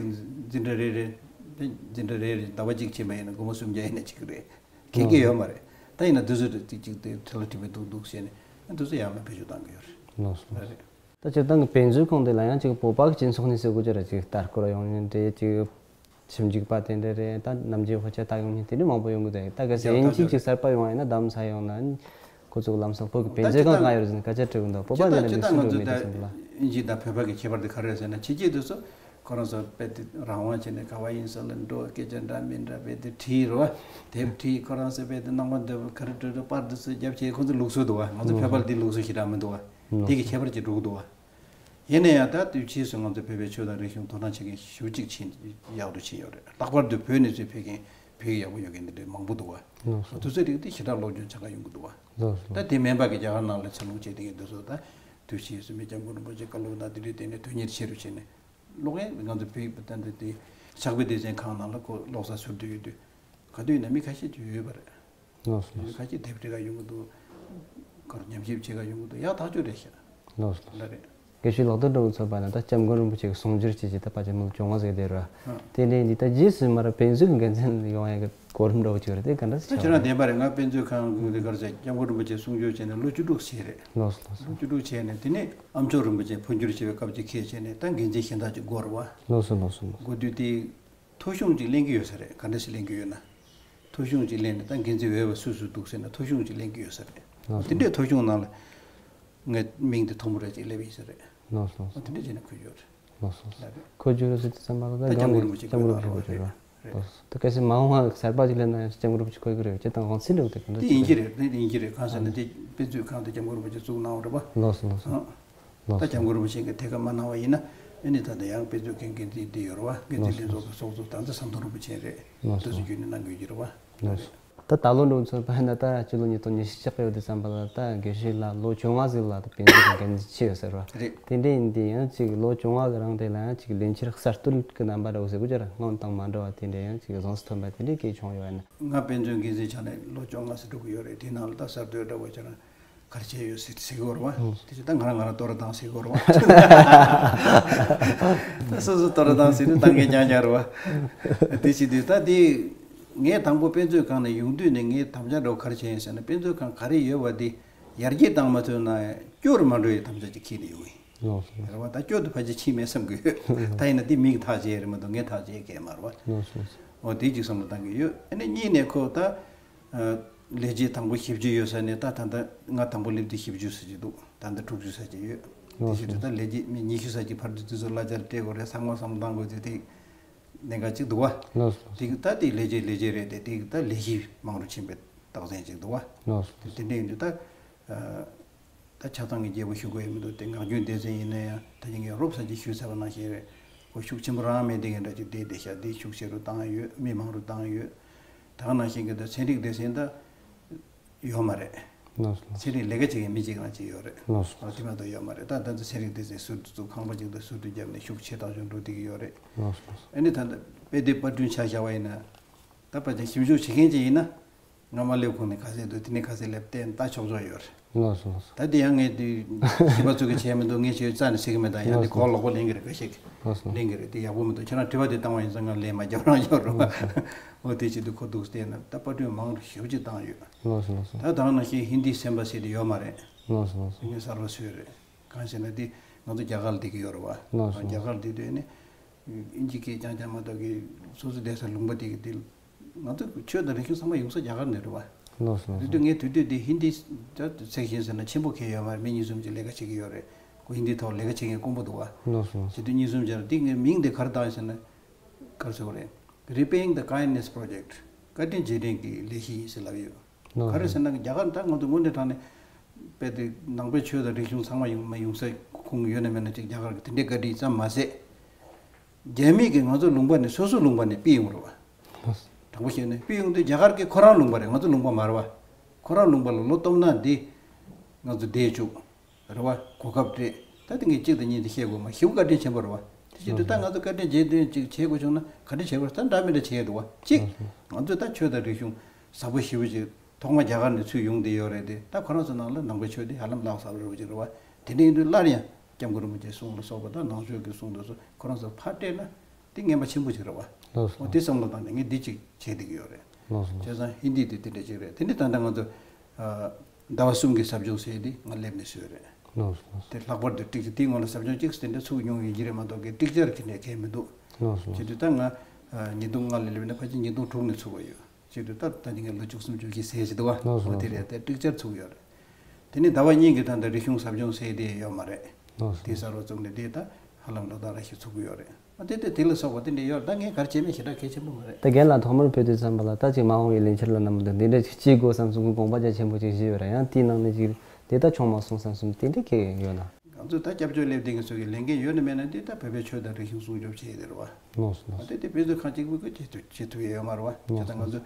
འཛིན་གྲྭ་རེ་རེ། དེ་འཛིན་གྲྭ་རེ་རེ་ཟླ་བ་གཅིག་ཕྱིན་པ་ཡིན་ན་སྒོར་མོ་སུམ་བརྒྱ་ཡིན་ན་གཅིག་རེད། ཁེ་གེ་ཡོད་མ་རེད། ད་ཡིན་ན་དེ་ཚོ་ཅིག་ཅིག་དེ་ཁྲི་ལ་ཁྲི་པའི་འདུག་འདུག་བྱས་ནས་དེ་ཚོ་ཡར་མར་བེད་སྤྱོད་གཏང་གི་ཡོད་རེད། ལགས་སོ། ལགས་རེད། ད་སྤྱིར་བཏང་གི་དཔེ་མཛོད་ཁང་དེ་ལ་ཡང་ཅིག་བོད་པ་གི་སྤྱི་ཚོགས་ནས་ཟེར་དགོས་ཀྱི་རེད། ཅིག་ལྟ་སྐོར་ཡོང་མཁན་རེད། ཅིག་ཞིབ་འཇུག་པ་དེ་འདྲ་རེད། ད་ནམ་རྒྱུན་དཔེ་ཆ་ལྟ་ཡོང་མཁན་དེ་འདྲ་མང་པོ་ཡོང་གི་འདུག་ད་གལ་སྲིད་ཡང་དབྱིན་ཇི་ཅིག་གསར་པ་ཡོང་བ་ཡིན་ན་བདམས་ས་ཡོང་ན་ཁོ་ཚོ་ལམ་སང་བོད་ཀྱི་དཔེ་མཛོད་ཁང་གང་ཡོད་རེད་ཟེར་ནས་སྐད་ཆ་དྲི་གི་འདུག་བོད་པ་འདི་འདྲ་མི་སུ་འགྲོ་མེད་དེ་བསམ་གི་ལ། དབྱིན་ཇི་དང་བོད་པ་གི་ཁྱད་པར་དེ་ག་རེ་རེད་ཟེར་ན་ཕྱི་རྒྱལ་དེ་ཚོ་ཁོ་རང་ཚོ་དཔེ་དེ་རང་དབང་བྱས་ནས་ག་བ་ཡིན་ས་ལ་འགྲོ། སྐད་ཆ་འདྲ་མི་འདྲ་དཔེ་དེ་བྲིས་རོ། དེབ་བྲིས། ཁོ་རང་ཚོ་དཔེ་དེ་སྣང་བ་འདོད་པ་ག་རེ་འདྲ་འདྲ་པར་དེ་ཚོ་རྒྱབ་བྱས་ཁོ་ཚོ་ལུགས་སྲོལ་འདུག་བ། ང་ཚོ་བོད་པ་ལ་དེ་ལུགས་སྲོལ་ཞེ་དྲག་མི་འདུག་བ། དེ་གི་ཁྱད་པར་ཅིག་འགྲོ་གི་འདུག་བ། ཡིན་ན་ཡང་ད་དུས་ཕྱིས་སུ་ང་ཚོ་བོད་པའི་ཆོས་དང་རིག་གཞུང་དོ་སྣང་བྱེད་མཁན་ཞེ་པོ་ཅིག་ཕྱིན། ཡག་རུ་ཕྱིན་ཡོད་རེད། ལྷག་པར་དུ་བོད་ནས་ཚུར་ཕེབས་མཁན་བོད་ཡིག་ཡག་པོ་ཡོད་མཁན་འདི་འདྲའི་མང་པོ་འདུག་བ། ལགས་སོ། དེ་ཚོའི་རིགས་དེ་ཞེ་དྲག་སློབ་སྦྱོང་བྱ་ག་ཡོང་གི་འདུག་བ། ལགས་སོ། ད་དེ་མིན་པ་གི་རྒྱ་གར་ནང་ལ་ཕྱིར་ལོག་བྱས་བསྡད་མཁན་འདི་ཚོ་ད་དུས་ཕྱིས་སུ་མི་སྐྱབས་མགོན་རིན་པོ་ཆེ་བཀའ་སློབ་དང་དེ་འདྲའི་སྟེང་ནས་དོན་གཉེར་ཆེ་རུ་བྱས་ནས་ཀློག་མཁན་ང་ཚོ་བོད་ཡིག་ད་འདི་དེ་ཕྱག་དཔེ་སྡེ་ཚན་ཁང་ནང་ལ་ཁོ་ཀློག་ས་ཟུར་དུ་ཡོད་དུས་ག་དུས་ཡིན་ན་མི་ཁ་ཤས་ཅིག་ཡོད་པ་རེད། ལགས་སོ། ལགས་སོ། ཁ་ཅིག་དེབ་ཁྲིད་ག་ཡོང་གི་འདུག་གར་ཉམས་ཞིབ་བྱེད་ག་ཡོང་གི་འདུག་ཡག་ཐག་ཆོད་རེད་ཤག་ལགས་སོ། ལགས་རེད། དགེ་བཤེས་ལག་རྡོར་སྒྲོལ་མཚོ་པ་ན་ད་སྐྱབས་མགོན་རིན་པོ་ཆེ་གི་གསུང་སྒྱུར་བྱེད་ཀྱི་ད་ཕལ་ཆེར་མི་ལོ་བཅོ་ལྔ་ཟིག་སླེབས་ར། ཨ། དེ་འདྲ་ཡིན་དུས་ད་རྗེས་སུ་མ་ར་དཔེ་མཛོད་ཀྱི་འགན་འཛིན་ཡོང་ཡ་གི་གོ་རིམ་འདྲ་བོ་ཅིག་རེད། དེ་ག་འདྲ་ད་ཁྱེད་རང་བདེན་པ་རེད། ང་དཔེ་མཛོད་ཁང་གི་དེ་གར་བྱས་སྐྱབས་མགོན་རིན་པོ་ཆེ་གསུང་སྒྱུར་བྱས་ནས་ལོ་བཅུ་དྲུག་བྱས་རེད། ལགས་སོ་ལགས་སོ། ལོ་བཅུ་དྲུག་བྱས་ནས་དེ་ནས་ཨ་མཆོག་རིན་པོ་ཆེ་འཕོ་འགྱུར་བྱས་པའི་སྐབས་ཅིག་ཁེལ་བྱས་ནས་ད་འགན་འཛིན་གཞན་དག་ཅིག་དགོས་རེད་བ། ལགས་སོ་ལགས་སོ་ལགས་སོ། དགོས་དུས་དེ། ཐོ་གཞུང་ཅིག་ལེན་གྱི་ཡོད་ས་རེད། ག་འདྲ་ཞིག་ལེན་གྱི་ཡོད་ན། ཐོ་གཞུང་ཅིག་ལེན་ནས་ད་འགན་འཛིན་འོས་པ་སུ་སུ་འདུག་ཟེར་ན་ཐོ་གཞུང་ཅིག་ལེན་གྱི་ཡོད་ས་རེད། ལགས་སོ། དེ་འདྲའི་ཐོ་གཞུང་ནང་ལ་ངའི་མིང་དེ་ཐོག་མ་རེ་ཅིག་སླེབས་ཡིན་ས་རེད། ལགས་སོ་ལགས་སོ། དེ་འདྲ་བྱས་ནས་འཁོད་ཡོད་རེད། ལགས་སོ་ལགས་སོ། ལགས་རེད། འཁོད་རྒྱུ་རེད་ཟེར་དུས་ཙམ་པ་ལ་ད་ད་སྐྱབས་མགོན་རིན་པོ་ཆེ་སྐྱབས་མགོན་རིན་པོ་ཆེ་འཁོད་ཡོད་རེད། ལགས་སོ། ད་གལ་སྲིད་མ་འོངས་པ་གསར་པ་ཅིག་སླེབས་ན་ཡང་སྐྱབས་མགོན་རིན་པོ་ཆེ་འཁོད་ཀྱི་རེད། སྤྱིར་བཏང་དབང་ཚད་འདྲ་བོ་དེ་ག་འདྲ་དེ་ཡིན་གྱི་རེད། དེ་ཡིན་གྱི་རེད། གང་ཟེར་ན་དེ་དཔེ་མཛོད་ཁང་དེ་སྐྱབས་མགོན་རིན་པོ་ཆེ་བཙུགས་གནང་བ་རེད་པ། ལགས་སོ་ལགས་སོ། ཨང་། ལགས་ད་སོ། སྐྱབས་མགོན་རིན་པོ་ཆེ་གིས་ཐད་ཀར་མ་གནང་བ་ཡིན་ན་ཨ་ནི་ད་ལྟ་ཡང་དཔེ་མཛོད་ཁང་འགན་འཛིན་དེ་ཡོད་རེད་པ། འགན་འཛིན་ལགས་སོ། ལྷན་ཚོགས་ཀྱི་ཚོགས་གཙོ་ད་ལྟ་ཟམ་གདོང་རིན་པོ་ཆེ་རེད། ལགས་སོ། དེ་ཚོ་རྒྱུན་ནས་གནང་དགོས་ཀྱི་རེད་པ། ལགས་སོ། ད་ད་ལོ་འགྲོ་ཚོད་པ་ན་ད་སྤྱི་ལོ་ཉིས་སྟོང་ཉི་ཤུ་ཆགས་ཀྱི་ཡོད་དུས་ཙམ་པ་ལ་ད་དགེ་བཤེས་ལགས་ལོ་བཅོ་ལྔ་ཟིག་ལ་ད་དཔེ་མཛོད་ཀྱི་འགན་འཛིན་བྱས་ཡོད་ཟེར་བ། རེད། དེ་འདྲ་ཡིན་དུས་ཡང་ཅིག་ལོ་བཅོ་ལྔ་གི་རིང་དེ་ལ་ཡང་ཅིག་ལས་འཆར་གསར་གཏོད་ཀྱི་རྣམ་པ་འདྲ་བོ་ཟེར་དགོས་ཀྱི་རེད། སྔོན་དང་མ་འདྲ་བ་དེ་འདྲ་ཡང་ཅིག་གཟེངས་སུ་ཐོན་པ་དེ་འདྲའི་སྐད་བྱུང་ཡོད་ན། ང་དཔེ་མཛོད་འགན་འཛིན་ཆགས་ནས་ལོ་བཅོ་ལྔ་ཟིག་འགྲོ་གི་ཡོད་རེད། དེའི་ནང་ལ་ད་གསར་གཏོད་འདྲ་བོ་ཁྱེད་རང་ག་རེ་བྱས་ཡོད་ཟེར་ཟེར་གི་ཡོད་རེད་བ། ཨང་། དེ་བཞིན་ད་ང་རང་ང་རང་བསྟོད་ར་བཏང་ཟེར་གི་ཡོད་རེད་བ། ད་སོ་སོ་བསྟོད་ར་བཏང་ཟེར་དུས་བཏང་མཁན་རྐྱང་རྐྱང་རེད་བ། དེ་བཞིན་དུ་ད་དེ་ངས་དང་པོ་དཔེ་མཛོད་ཁང་ནས་ཡོང་དུས་ནས་ངས་དམ་བཅའ་འདྲ་བོ་ག་རེ་བྱས་ཡིན་ཟེར་ན། དཔེ་མཛོད་ཁང་ག་རེ་ཡོད་པ་དེ་ཡར་རྒྱས་བཏང་མ་ཐུབ་ན་སྐྱོ་རུ་མ་འགྲོ་བའི་དམ་བཅའ་ཅིག་འཁྱེར་ནས་ཡོང་ཡིན། ལགས་སོ། རེད་བ། ད་སྐྱོ་དུ་ཕལ་ཆེར་ཕྱིན་མེད་བསམ་གི་ཡོད། ད་ཡིན་ན་དེ་མིག་ཐག་བཅད་རེད་མ་གཏོགས་ངས་ཐག་བཅད་མཁན་མ་རེད་བ། ལགས་སོ། འོ་དེ་ཅིག་བསམ་བློ་བཏང་གི་ཡོད། ཨ་ནི་གཉིས་ནས་ཁོ་ད། ལས་བྱེད་དང་པོ་བཞི་བཅུ་ཡོད་ས་ནས་ད་ད་ལྟ་ང་དང་པོ་སླེབས་དུས་བཞི་བཅུ་ཙམ་ཅིག་འདུག་ད་ལྟ་དྲུག་ཅུ་ཙམ་ཅིག་ཡོད། དེ་བཞིན་དུ་ད་ལས་བྱེད་མི་ཉི་ཤུ་ཙམ་ཅིག་བར་དུ་དེ་ཚོ་གླ་ཆ་སྤྲད་དགོས་རེད། ཚང་མ་བསམ་བློ་བཏང་དགོས་དུས་དེ་གནད་འགག་ཅིག་འདུག་བ། ལགས་སོ། དེ་ད་དེ་ལས་བྱེད་ལས་བྱེད་རེད་དེ། དེ་ད་ལས་གཞི་མང་རུ་ཕྱིན་པའི་རྟགས་མཚན་ཅིག་འདུག་བ། ལགས་སོ། དེ་དེ་འདྲ་ཡིན་དུས་ད། ད་ཆ་ཚང་གི་རྒྱལ་པོ་ཞུ་དགོས་ཡ་མི་འདུག་དེ་ངག་རྒྱུན་སྡེ་ཚན་ཡིན་ན་ཡང་ད་གིན་ངས་རོབ་ཙམ་ཅིག་ཞུས་ཚར་བ་ནང་བཞིན་རེད། ཁོ་ཤུགས་ཆེན་པོ་རང་མེད་དེ་ག་འདྲ་ཅིག་བསྡད་བསྡད་ཤག་དེ་ཤུགས་ཆེ་རུ་བཏང་ཡོད། མི་མང་རུ་བཏང་ཡོད། ད་ག་ནང་བཞིན་གྱི་ད་ཚན་རིག་སྡེ་ཚན་ད་ཡོད་མ་རེད། ལགས་སོ། ཚན་རིག་ལས་ཀ་བྱེད་མཁན་མི་གཅིག་རང་གཅིག་ཡོད་རེད། ལགས་སོ། ཨ་དེ་མ་གཏོགས་ཡོད་མ་རེད། ད་ད་ཚན་རིག་སྡེ་ཚན་ཟུར་དུ་བཙུགས། ཁང་པ་གཅིག་ཏུ་ཟུར་དུ་བརྒྱབ་ནས་ཤུགས་ཆེ་ཐག་ཆོད་འགྲོ་བསྡད་ཀྱི་ཡོད་རེད། ལགས་སོ། ཨ་ནི་ད་ད་དཔེ་དེབ་པར་སྐྲུན་ཆ་བཞག་པ་ཡིན་ན། ད་ཕལ་ཆེར་ཞིབ་འཇུག་བྱེད་མཁན་ཅིག་ཡིན་ན། སྔ་མ་སླེབས་གོང་ནས་ག་ཚད་འདུག་དེ་ནས་ག་ཚད་སླེབས་བལྟས་ན་ད་ཆོག་ཆོག་ཡོད་རེད། ལགས་སོ་ལགས་སོ། ད་དེ་ཡང་ངས་དེ་ཞིབ་པ་ཚུལ་གྱིས་བྱས་མི་འདུག་ངས་བྱས་རྩ་ནས་ཟེར་གྱི་མེད། ད་ཡང་དེ་ལགས་སོ། གོ་ལོག་པོ་ལེན་གྱི་རེད། འགའ་ཤས་ཀྱིས་ལགས་སོ། ལེན་གྱི་རེད། དེ་ཡག་པོ་མི་འདུག་ཁྱེད་རང་དྲི་བ་དེ་བཏང་བ་ཡིན་ཙང་ང་ལན་མ་རྒྱབ་རང་ཡོད་རེད་བ། ལགས་སོ། འོ་དེ་བྱེད་དུས་ཁོ་འདུག་བལྟས་ན་ད་པར་སྐྲུན་མང་རུ་ཞེ་པོ་ཅིག་བཏང་ཡོད། ལགས་སོ་ལགས་སོ། ད་ད་ག་ནང་བཞིན་ཧིན་དི་སེམས་པ་ཟེར་དེ་ཡོད་མ་རེད། ལགས་སོ་ལགས་སོ། ངས་གསར་པ་བཟོས་རེད། གང་ཞེ་ན་དེ་ང་ཚོ་རྒྱ་གར་ལ་བསྡད་ཀྱི་ཡོད་རེད་བ། ལགས་སོ། རྒྱ་གར་ལ་བསྡད་དུས་ནི་དབྱིན་ཇི་སྐད་རྐྱང་རྐྱང་མ་གཏོགས་ཀྱི་སོ་སོ་བསྡད་ས་ལུང་པ་དེ་གི་དེ། ང་ཚོ་ཆོས་དང་རིག་གཞུང་ཚང་མ་ཡོང་ས་རྒྱ་གར་ནས་རེད་བ། ལགས་སོ་ལགས་སོ། དེ་དུས་ངས་དུས་དུས་དེ་ཧིན་དི་ད་ཚེགས་ཤིང་ཟེར་ན་ཆེན་པོ་གང་ཡོད་མ་རེད། མི་གཉིས་གསུམ་ཅིག་ལས་ཀ་བྱེད་ཀྱི་ཡོད་རེད། ཁོ་ཧིན་དི་ཐོག་ལས་ཀ་བྱེད་མཁན་དཀོན་པོ་འདུག་བ། ལགས་སོ་ལགས་སོ། བྱེད་དུས་གཉིས་གསུམ་ཅིག་ལ་དེ་ངས་མིང་དེ་ག་རེ་བཏགས་ཡིན་ཟེར་ན། ག་རེ་ཟེར་དགོས་རེད། Repaying the Kindness Project། བཀའ་དྲིན་རྗེས་དྲན་གྱི་ལས་གཞི་ཡིན་ཟེར་ལབ་ཡོད། ལགས་སོ། ག་རེ་ཟེར་ན་རྒྱ་གར་ད་ང་ཚོ་དངོས་གནས་དྲང་གནས་དཔེ་དེ་ནང་པའི་ཆོས་དང་རིག་གཞུང་ཚང་མ་ཡོང་མ་ཡོང་ས་ཁུངས་ཡོད་ན་མེད་ན་ཅིག་རྒྱ་གར་གྱི་དེ་འདྲའི་བཀའ་དྲིན་ཙམ་མ་ཟད། རྒྱ་མི་གིས་ང་ཚོ་ལུང་པ་ནས་སོ་སོ་ལུང་པ་ནས་ཕུད་ཡོང་རེད་བ། ལགས་སོ། དྲང་པོ་བཤད་ན་ཕུལ་ཡོང་དུས་རྒྱ་གར་གྱི་ཁོ་རང་ལུང་པ་རེད། ང་ཚོ་ལུང་པ་མ་རེད་བ། ཁོ་རང་ལུང་པ་ལ་ལོ་སྟོང་ན་འདི་ང་ཚོ་བསྡད་བཅུག་རེད་བ། གོ་སྐབས་སྤྲད། ད་དེ་ངས་གཅིག་དང་གཉིས་དེ་བཤད་དགོས་མ། ཞེ་པོ་བཀའ་དྲིན་ཆེན་པོ་རེད་བ། དེ་བཞིན་དུ་ད་ང་ཚོ་བཀའ་དྲིན་རྗེས་མཐུན་ཅིག་བྱེད་དགོས་བྱུང་ན་ག་འདྲ་བྱེད་དགོས་རེད། ད་འདྲ་མི་འདྲ་བྱེད་འདུག་བ། གཅིག་ང་ཚོས་ད་ཆོས་དང་རིག་གཞུང་ཟབ་པོ་ཞེ་པོ་ཅིག་ཐོག་མ་རྒྱ་གར་ནས་ཚུར་ཡོང་བསྡད་ཡོད་རེད་དེ། ད་ཁོ་རང་ཚོ་ནང་ལ་ནང་པའི་ཆོས་དེ་ཧ་ལམ་བརླག་ཚར་བ་རེད་བ་ཅིག་རེད་བ། དེ་འདྲ་ཡིན་དུས་སླར་ཡང་སྐྱབས་མགོན་རིན་པོ་ཆེའི་གསུང་ལ་སོགས་པ་དང་ནང་ཆོས་ཀྱི་གསུང་དེ་ཚོ་ཁོ་རང་ཚོར་ཕར་སྤྲད་ན་དེ་ངན་པ་ཆེན་པོ་ཅིག་རེད་བ། ལགས་སོ། འོ་དེ་བསམ་བློ་བཏང་ནས་ངས་འདི་ཅིག་བྱེད་བསྡད་ཀྱི་ཡོད་རེད། ལགས་སོ། བྱས་ཙང་ཧིན་དི་དེ་དེ་འདྲ་ཅིག་རེད། དེ་འདྲ་ད་ལྟ་ང་ཚོ་ཨ་ཟླ་བ་གསུམ་གྱི་ཟབ་སྦྱོང་ཟེར་དེ་ང་སླེབས་ནས་བཟོས་རེད། ལགས་སོ། དེ་ལྷག་པར་དུ་ཀྲིག་ཅིག་དེའི་སྔོན་ལ་ཟབ་སྦྱོང་གཅིག་དེ་འདྲ་ཚུགས་མྱོང་ཡོད་ཀྱི་རེད་མ་གཏོགས་ཀྱི་ཀྲིག་ཅར་དེ་འདྲ་གང་མི་འདུག། ལགས་སོ། བྱས་དུས་ད་ང་ཨ་ཉིས་སྟོང་ལྔ་ལ་སླེབས་ནས་ཕལ་ཆེར་ཉིས་སྟོང་དྲུག་ནས་ཚུགས་པ་ཡོད། བྱས་དུས་ད་ད་ནི་ངས་ལོ་བཅུ་གསུམ་བཅུ་བཞི་ཟེར་བཞིན་འདུག་བ། ལགས་སོ། འོ་དེ་ལགས་སོ། རེད། དེ་ཀྲིག་ཅར་ཚུགས་ཡོད་རེད། དེ་ནི་ཟླ་བ་གཉིས་ཀྱི་ད་ལྟ་རིག་གཞུང་ཟབ་སྦྱོང་ཟེར་དེ་ཡོད་མ་རེད། ལགས་སོ། དེ་གསར་པ་བཙུགས་ནས་དེ་ད་ཧ་ལམ་ལོ་ཟླ་རེ་ཞིག་ཚུགས་ཀྱི་ཡོད་རེད། ཨ་དེ་དེ་དེ་ལ་སོགས་པ་དེ་འདྲ་ཡོད་རེད། ད་ངས་ག་རེ་བྱས་མེད་ཞེ་དྲག་གལ་ཆེན་པོ་མ་རེད། ད་རྒན་ལགས་ཐོག་མར་ཕེབས་དུས་ཙམ་པ་ལ་ད་ཅིག་མ་འོངས་པའི་ལས་འཆར་ལ་ནམ་དུ་འདི་འདྲ་ཅིག་བྱེད་དགོས་བསམ་སོང་གི་དགོངས་པ་རྒྱ་ཆེན་པོ་ཅིག་བཞེས་ཡོད་རེད། ཡང་དེའི་ནང་ནས་ཅིག་དེ་ད་བྱུང་མ་སོང་བསམ་སོང་དེ་འདྲ་གལ་ཡོད་ན། ང་ཚོས་ད་སྐྱབས་བཅོལ་སླེབས་དེ་ངེད་ཚོ་གི་ལས་འགན་ཡོད་ན་མེད་ན་དེ་ད་བོད་པའི་ཆོས་དང་རིག་གཞུང་སྲུང་སྐྱོབ་བྱེད་ཡ་དེ་རེད་བ། ལགས་སོ། ལགས་སོ། དེ་དེ་དཔེ་མཛོད་ཁང་གཅིག་པུས་ཀྱི་བྱེད་ཐུབ་བྱེད་ཐུབ་ཡ་ཡོད་མ་རེད་བ། དེ་ལགས་ད་ང་ཚོ་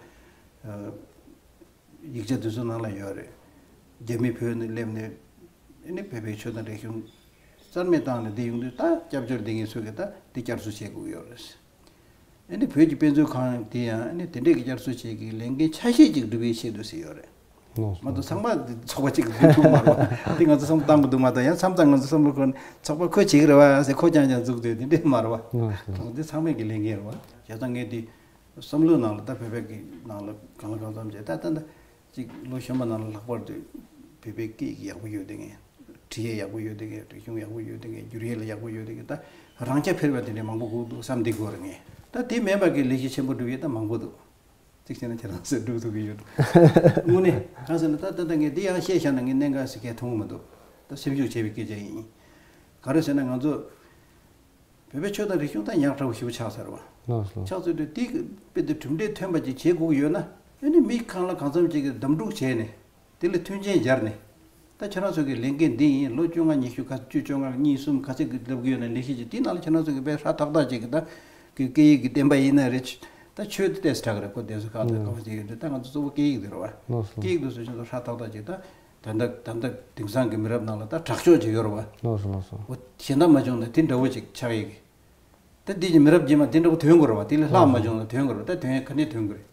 ཡིག་ཆ་དེ་ཚོ་ནང་ལ་ཡོད་རེད། རྒྱ་མི་བོད་ནས་སླེབས་ནས་ཨ་ནི་བོད་པའི་ཆོས་དང་རིག་གཞུང་རྩ་མེད་བཏང་ནས་འདི་ཡོང་དུས་ད་སྐྱབས་བཅོལ་འདི་ངེད་ཚོ་གི་ད་འདི་བསྐྱར་གསོ་བྱེད་དགོས་ཡོད་རེད། ཨ་ནི་བོད་ཀྱི་དཔེ་མཛོད་ཁང་དེ་ཡང་ཨ་ནི་དེ་འདྲས་ཀྱི་བསྐྱར་གསོ་བྱེད་ཀྱི་ལས་འགན་ཆ་ཤས་ཅིག་སྒྲུབ་ཡས་ཆེད་དུ་ཟེར་ཡོད་རེད། ལགས་སོ། མ་གཏོགས་ཚང་མ་འདི་ཚོགས་པ་གཅིག་གི་འདུག་མ་རེད་བ། དེ་ང་ཚོ་བསམ་བློ་བཏང་གི་འདུག་མ་གཏོགས་ཡང་མཚམས་མཚམས་ང་ཚོ་བསམ་བློ་འཁོར་ནས་ཚོགས་པ་ཁོས་བྱེད་ཀྱི་རེད་བ་ཟེར་ཁོ་རྐྱང་རྐྱང་འཛུགས་དུས་དེ་འདྲས་མ་རེད་བ། ལགས་སོ། འདི་ཚང་མས་ཀྱི་ལས་འགན་རེད་བ། བྱས་ཙང་ངས་འདི་བསམ་བློའི་ནང་ལ་ད་བོད་པའི་གི་ནང་ལ་གང་ལ་གང་འཚམ་བྱས་ད་ད་ད་གཅིག་ལོ་གཞོན་པ་ནང་ལ་ལྷག་པར་དུ་བོད་པའི་སྐད་ཡིག་ཡག་པོ་ཡོད་དེ་ངས། བྲིས་ཡས་ཡག་པོ་ཡོད་དེ་གས། རིག་གཞུང་ཡག་པོ་ཡོད་དེ་གས། བསྒྱུར་ཡས་ལ་ཡག་པོ་ཡོད་དེ་གས། ད་རང་རྐྱ་འཕེར་བ་དེ་འདྲའི་མང་པོ་དགོས་འདུག་བསམ་བསྡད་དགོས་རེད་ངས། ད་དེ་མེད་པ་གི་ལས་གཞི་ཆེན་པོ་སྒྲུབ་ཡས་ད་མང་པོ་འདུག། གཅིག་བྱས་ན་ཁྱེད་རང་ཚོས་སྒྲུབ་ཐུབ་ཀྱི་ཡོད་འདུག། དངོས་གནས་གང་ཟེར་ན་ད་ད་ལྟ་ངས་འདི་ཡང་བཤད་བཞག་ན་ངས་གནད་འགག་ཟེར་མཁན་མཐོང་གི་མི་འདུག། ད་སེམས་ཤུགས་ཆེ་བའི་སྐད་ཆ་ཡིན། ག་རེ་ཟེར་ན་ང་ཚོ་བོད་པའི་ཆོས་དང་རིག་གཞུང་ད་ཉག་ཕྲ་བོ་ཞེ་པོ་ཆགས་ཚར་བ། ལགས་སོ། ཆགས་ཚར་དུས་དེ་དཔེ་དེ་གྲུབ་འབྲས་ཐོན་པ་ཅིག་བྱེད་དགོས་ཀྱི་ཡོད་ན་ཨ་ནི་མི་གང་ལ་གང་འཚམ་ཅིག་གིས་གདམ་འཁྲུག་བྱས་ནས། དེ་ལ་མཐུན་རྐྱེན་སྦྱར་ནས། ད་ཁྱེད་རང་ཚོ་གི་ལས་འགན་འདི་ཡིན། ལོ་བཅོ་ལྔ་ཉི་ཤུ་ག་བཅུ་བཅོ་ལྔ་གཉིས་གསུམ་ག་ཚོད་ཀྱི་ལབ་ཀྱི་ཡོད་ན་ལས་གཞི་ཅིག་དེའི་ནང་ལ་ཁྱེད་རང་ཚོ་གི་དཔེ་ཧྲ་ཐག་ཐག་ཅིག་གི་ད་གི་སྐད་ཡིག་གི་བསྟན་པ་ཡིན་ན་རེད། ད་ཆོས་དེ་ཏོག་ཙམ་དྲག་གི་རེད། ཁོ་དེ་ཚོ་ཁག་དང་ཁག་པོ་ཅིག་ཡོད་དུས་ད་ང་ཚོ་གཙོ་བོ་སྐད་ཡིག་དེ་རེད་བ། ལགས་སོ། སྐད་ཡིག་དེ་ཚོ་ཁྱེད་ཚོ་ཧྲ་ཐག་ཐག་ཅིག་ད་ད་ལྟ་ད་ལྟ་དེང་སང་གི་མི་རབས་ནང་ལ་ད་དྲག་ཕྱོགས་ཅིག་ཡོད་རེད་བ། ལགས་སོ། ལགས་སོ། འོ་གཞན་དག་མ་བྱུང་ན་དེ་འདྲ་བོ་ཅིག་ཆགས་ཡིག་གི་ད་འདི་གི་མི་རབས་རྗེས་མ་འདི་འདྲ་པོ་ཐོན་དགོས་རེད་བ། དེ་ལས་ལྷག་མ་བྱུང་ན་ཐོན་དགོས་རེད་བ། ད་ཐོན་ཡ་ག་ནས་ཐོན་དགོས་རེད།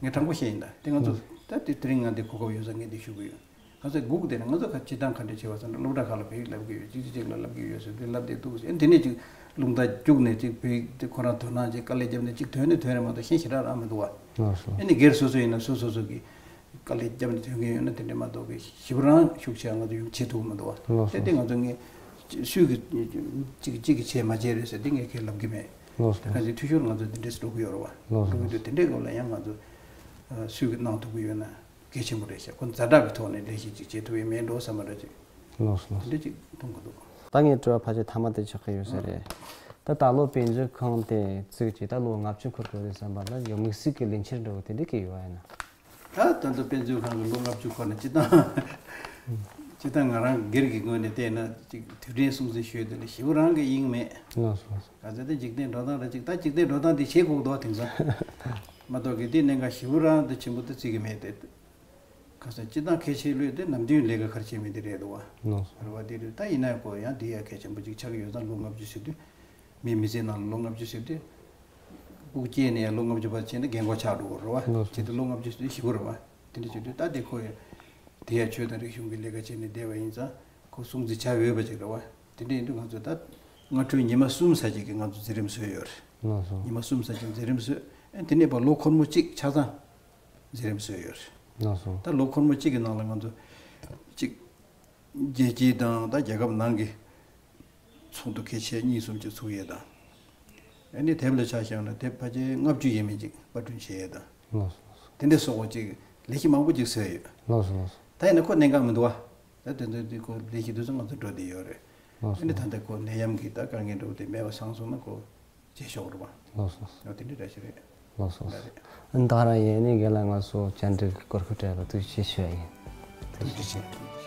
ངས་དྲང་པོ་བཤད་ཡིན་ད། དེ་ང་ཚོ་ད་དེ་དེ་རིང་ང་འདི་གོ་སྐབས་ཡོད་ཙང་ངས་འདི་ཞུ་གི་ཡོད། ག་ཚོད་སྒུག་བསྡད་ན་ང་ཚོ་ག་སྤྱི་བཏང་ག་འདྲ་བྱེད་པ་ཟེར་ན་སློབ་གྲྭ་ཁག་ལ་བོད་ཡིག་བསླབ་ཀྱི་ཡོད། གཅིག་གཅིག་གཅིག་ལ་བསླབ་ཀྱི་ཡོད་ཟེར་དུས་བསླབ་བསྡད་འདུག་ཟེར། དེ་ནས་ཅིག་རླུང་རྟ་རྒྱུག་ནས་ཅིག་བོད་ཡིག་དེ་ཁོ་རང་དོ་སྣང་ཅིག་དཀའ་ལས་བརྒྱབ་ནས་ཅིག་ཐོན་ནས་ཐོན་རེད་མ་གཏོགས་གཞན་ཞེ་དྲག་རག་མི་འདུག་བ། ཨེ་ནི་སྒེར་སོ་སོ་ཡིན་ན་སོ་སོ་སོ་གི་དཀའ་ལས་བརྒྱབ་ནས་ཐོན་གྱི་ཡོད་ན་དེ་འདྲ་མ་གཏོགས་ཀྱི་ཞེ་པོ་རང་ཤུགས་ཆེ་ང་ཚོ་ཡོང་བྱེད་ཐུབ་ཀྱི་མི་འདུག་བ། ལགས་སོ། དེ་དེ་ང་ཚོ་ངས་སུས་ཀྱི་གཅིག་གཅིག་གིས་བྱས་མ་བྱས་རེད་ཟེར་དེ་ངས་ཁས་ལབ་ཀྱི་མེད། ལགས་སོ། དེ་ག་ཚོད་འཐུས་ཤོར་ང་ཚོ་དེ་འདྲས་འགྲོ་གི་ཡོད་རེད་བ། ལགས་སོ། འགྲོ་གི་འདུག། དེ་འདྲའི་སྐབས་ལ་ཡང་ང་ཚོ་སུས་ཀྱི་གནང་ཐུབ་ཀྱི་ཡོད་ན་གལ་ཆེན་པོ་རེད་ཤག། ཁོ་ཛ་དྲག་གི་ཐོག་ནས་ལས་གཞི་ཅིག་བྱེད་ཐུབ་ཡོད་མེད་འགྲོ་བསམ་པ་འདྲ་ཅིག། ལགས་སོ། ལགས་སོ། དེ་འདྲས་ཅིག་མཐོང་གི་འདུག། ད་ངའི་དྲི་བ་ཕལ་ཆེར་མཐའ་མ་དེ་ཆགས་ཀྱི་ཡོད་ས་རེད། ད་ད་ལོ་དཔེ་མཛོད་ཁང་དེ་བཙུགས་ཀྱིས་ད་ལོ་ལྔ་བཅུ་འཁོར་གྱི་ཡོད་རེད་བསམ་པ་ལ་ཡང་དམིགས་བསལ་གྱི་ལས་འཆར་འདྲ་བོ་དེ་འདྲ་གི་ཡོད་ཨ་ཡིན་ན། ད་ད་ལྟ་དཔེ་མཛོད་ཁང་གི་ལོ་ལྔ་བཅུ་འཁོར་ན་སྤྱི་བཏང་། སྤྱི་བཏང་ང་རང་སྒེར་གྱི་ངོས་ནས་བལྟས་ན་ཅིག་དུས་དྲན་སྲུང་བརྩི་ཞུས་དེ་ལ་ཞེ་པོ་རང་གི་དབྱིངས་མེད། ལགས་སོ། ག་ཚོད་དེ་འཇིག་རྟེན་འགྲོ་སྟངས་རེད་ཅིག་ད་འཇིག་རྟེན་འགྲོ་སྟངས་དེ་བྱེད་དགོས་འདུག་དེང་སང་། མ་གཏོགས་གི་དེ་གནད་འགག་ཞེ་པོ་རང་དེ་ཆེན་པོ་དེ་བརྩི་གི་མེད་དེ། ག་ཚོད་སྤྱི་བཏང་གལ་ཆེ་ལོས་དེ་ནམ་རྒྱུན་ལས་ཀ་ག་རེ་བྱེད་མིན་དེ་རེད་འདུག་བ། ལགས་སོ། རེད་བ། དེ་རེད། ད་ཡིན་ན་ཡང་ཁོ་ཡང་དེ་ཡང་གལ་ཆེན་པོ་ཅིག་ཆགས་ཀྱི་ཡོད་ཙང་ལོ་ལྔ་བཅུ་ཟེར་དུས། མིའི་མི་ཚེའི་ནང་ལ་ལོ་ལྔ་བཅུ་ཟེར་དུས། སྤུ་གུ་སྐྱེས་ནས་ཡང་ལོ་ལྔ་བཅུ་བར་ཕྱིན་ན་རྒན་གོག་ཆགས་འགྲོ་གི་རེད་བ། ལགས་སོ། བྱེད་དུས་ལོ་ལྔ་བཅུ་ཟེར་དུས་ཞེ་པོ་རེད་བ། དེ་འདྲ་བྱེད་དུས་ད་དེ་ཁོ་ཡང་དེ་ཡང་ཆོས་དང་རིག་གཞུང་གི་ལས་ཀ་བྱས་ནས་བསྡད་པ་ཡིན་ཙང་ཁོ་སྲུང་བརྩི་བྱ་འོས་པ་ཅིག་རེད་བ། དེ་འདྲ་ཡིན་དུས་ང་ཚོས་ད་སྔ་དྲོའི་ཉི་མ་གསུམ་ཙམ་ཅིག་གི་ང་ཚོ་མཛད་རིམ་བཟོས་ཡོད་རེད། ལགས་སོ། ཉི་མ་གསུམ་ཙམ་ཅིག་མཛད་རིམ་བཟོས། ཨ་དེ་ནས་ཕར་ལོ་འཁོར་མོ་གཅིག་ཆ་ཚང་མཛད་རིམ་བཟོས་ཡོད་རེད། ལགས་སོ། ད་ལོ་འཁོར་མོ་གཅིག་གི་ནང་ལ་ང་ཚོ་གཅིག་རྒྱལ་སྤྱི་དང་ད་རྒྱལ་ཁབ་ནང་གི་ཚོགས་འདུ་གལ་ཆེ་གཉིས་གསུམ་ཅིག་ཚུགས་ཡས་དང་། ཨ་ནི་དེབ་ལ་ཆ་བཞག་ན་དེབ་ཕལ་ཆེར་ལྔ་བཅུ་ཡས་མས་ཅིག་པར་སྐྲུན་བྱེད་ཡས་དང་། ལགས་སོ། དེ་འདྲ་སོགས་པ་ཅིག་ལས་གཞི་མང་པོ་ཅིག་བཟོས་ཡོད། ལགས་སོ། ལགས་སོ། ད་ཡིན་ན་ཁོ་གནད་འགག་མི་འདུག་བ། ད་དེ་ཚོ་དེ་ཁོ་ལས་གཞི་དེ་ཚོ་ང་ཚོ་འགྲོ་བསྡད་ཡོད་རེད། ལགས་སོ། ཨ་ནི་ད་ལྟ་ཁོ་ནད་ཡམས་ཀྱི་ད་དཀའ་ངལ་འདྲ་བོ་དེ་མེད་པ་སོང་སོང་ན་ཁོ་བྱེད་ཆོག་རེད་བ། ལགས་སོ། ཨ་དེ་འདྲ་འདྲ་ཞིག་རེད། ལགས་སོ། ད་རེད། ཨ་ནི་ད་རང་ཡིན་ནི་རྒན་ལགས་ང་ཚོ་བཅར་འདྲི་གི་གོ་སྐབས་སྤྲད་པར་ཐུགས་རྗེ་ཆེ་ཞུ་ཡ་ཡིན། ཐུགས་རྗེ་ཆེ།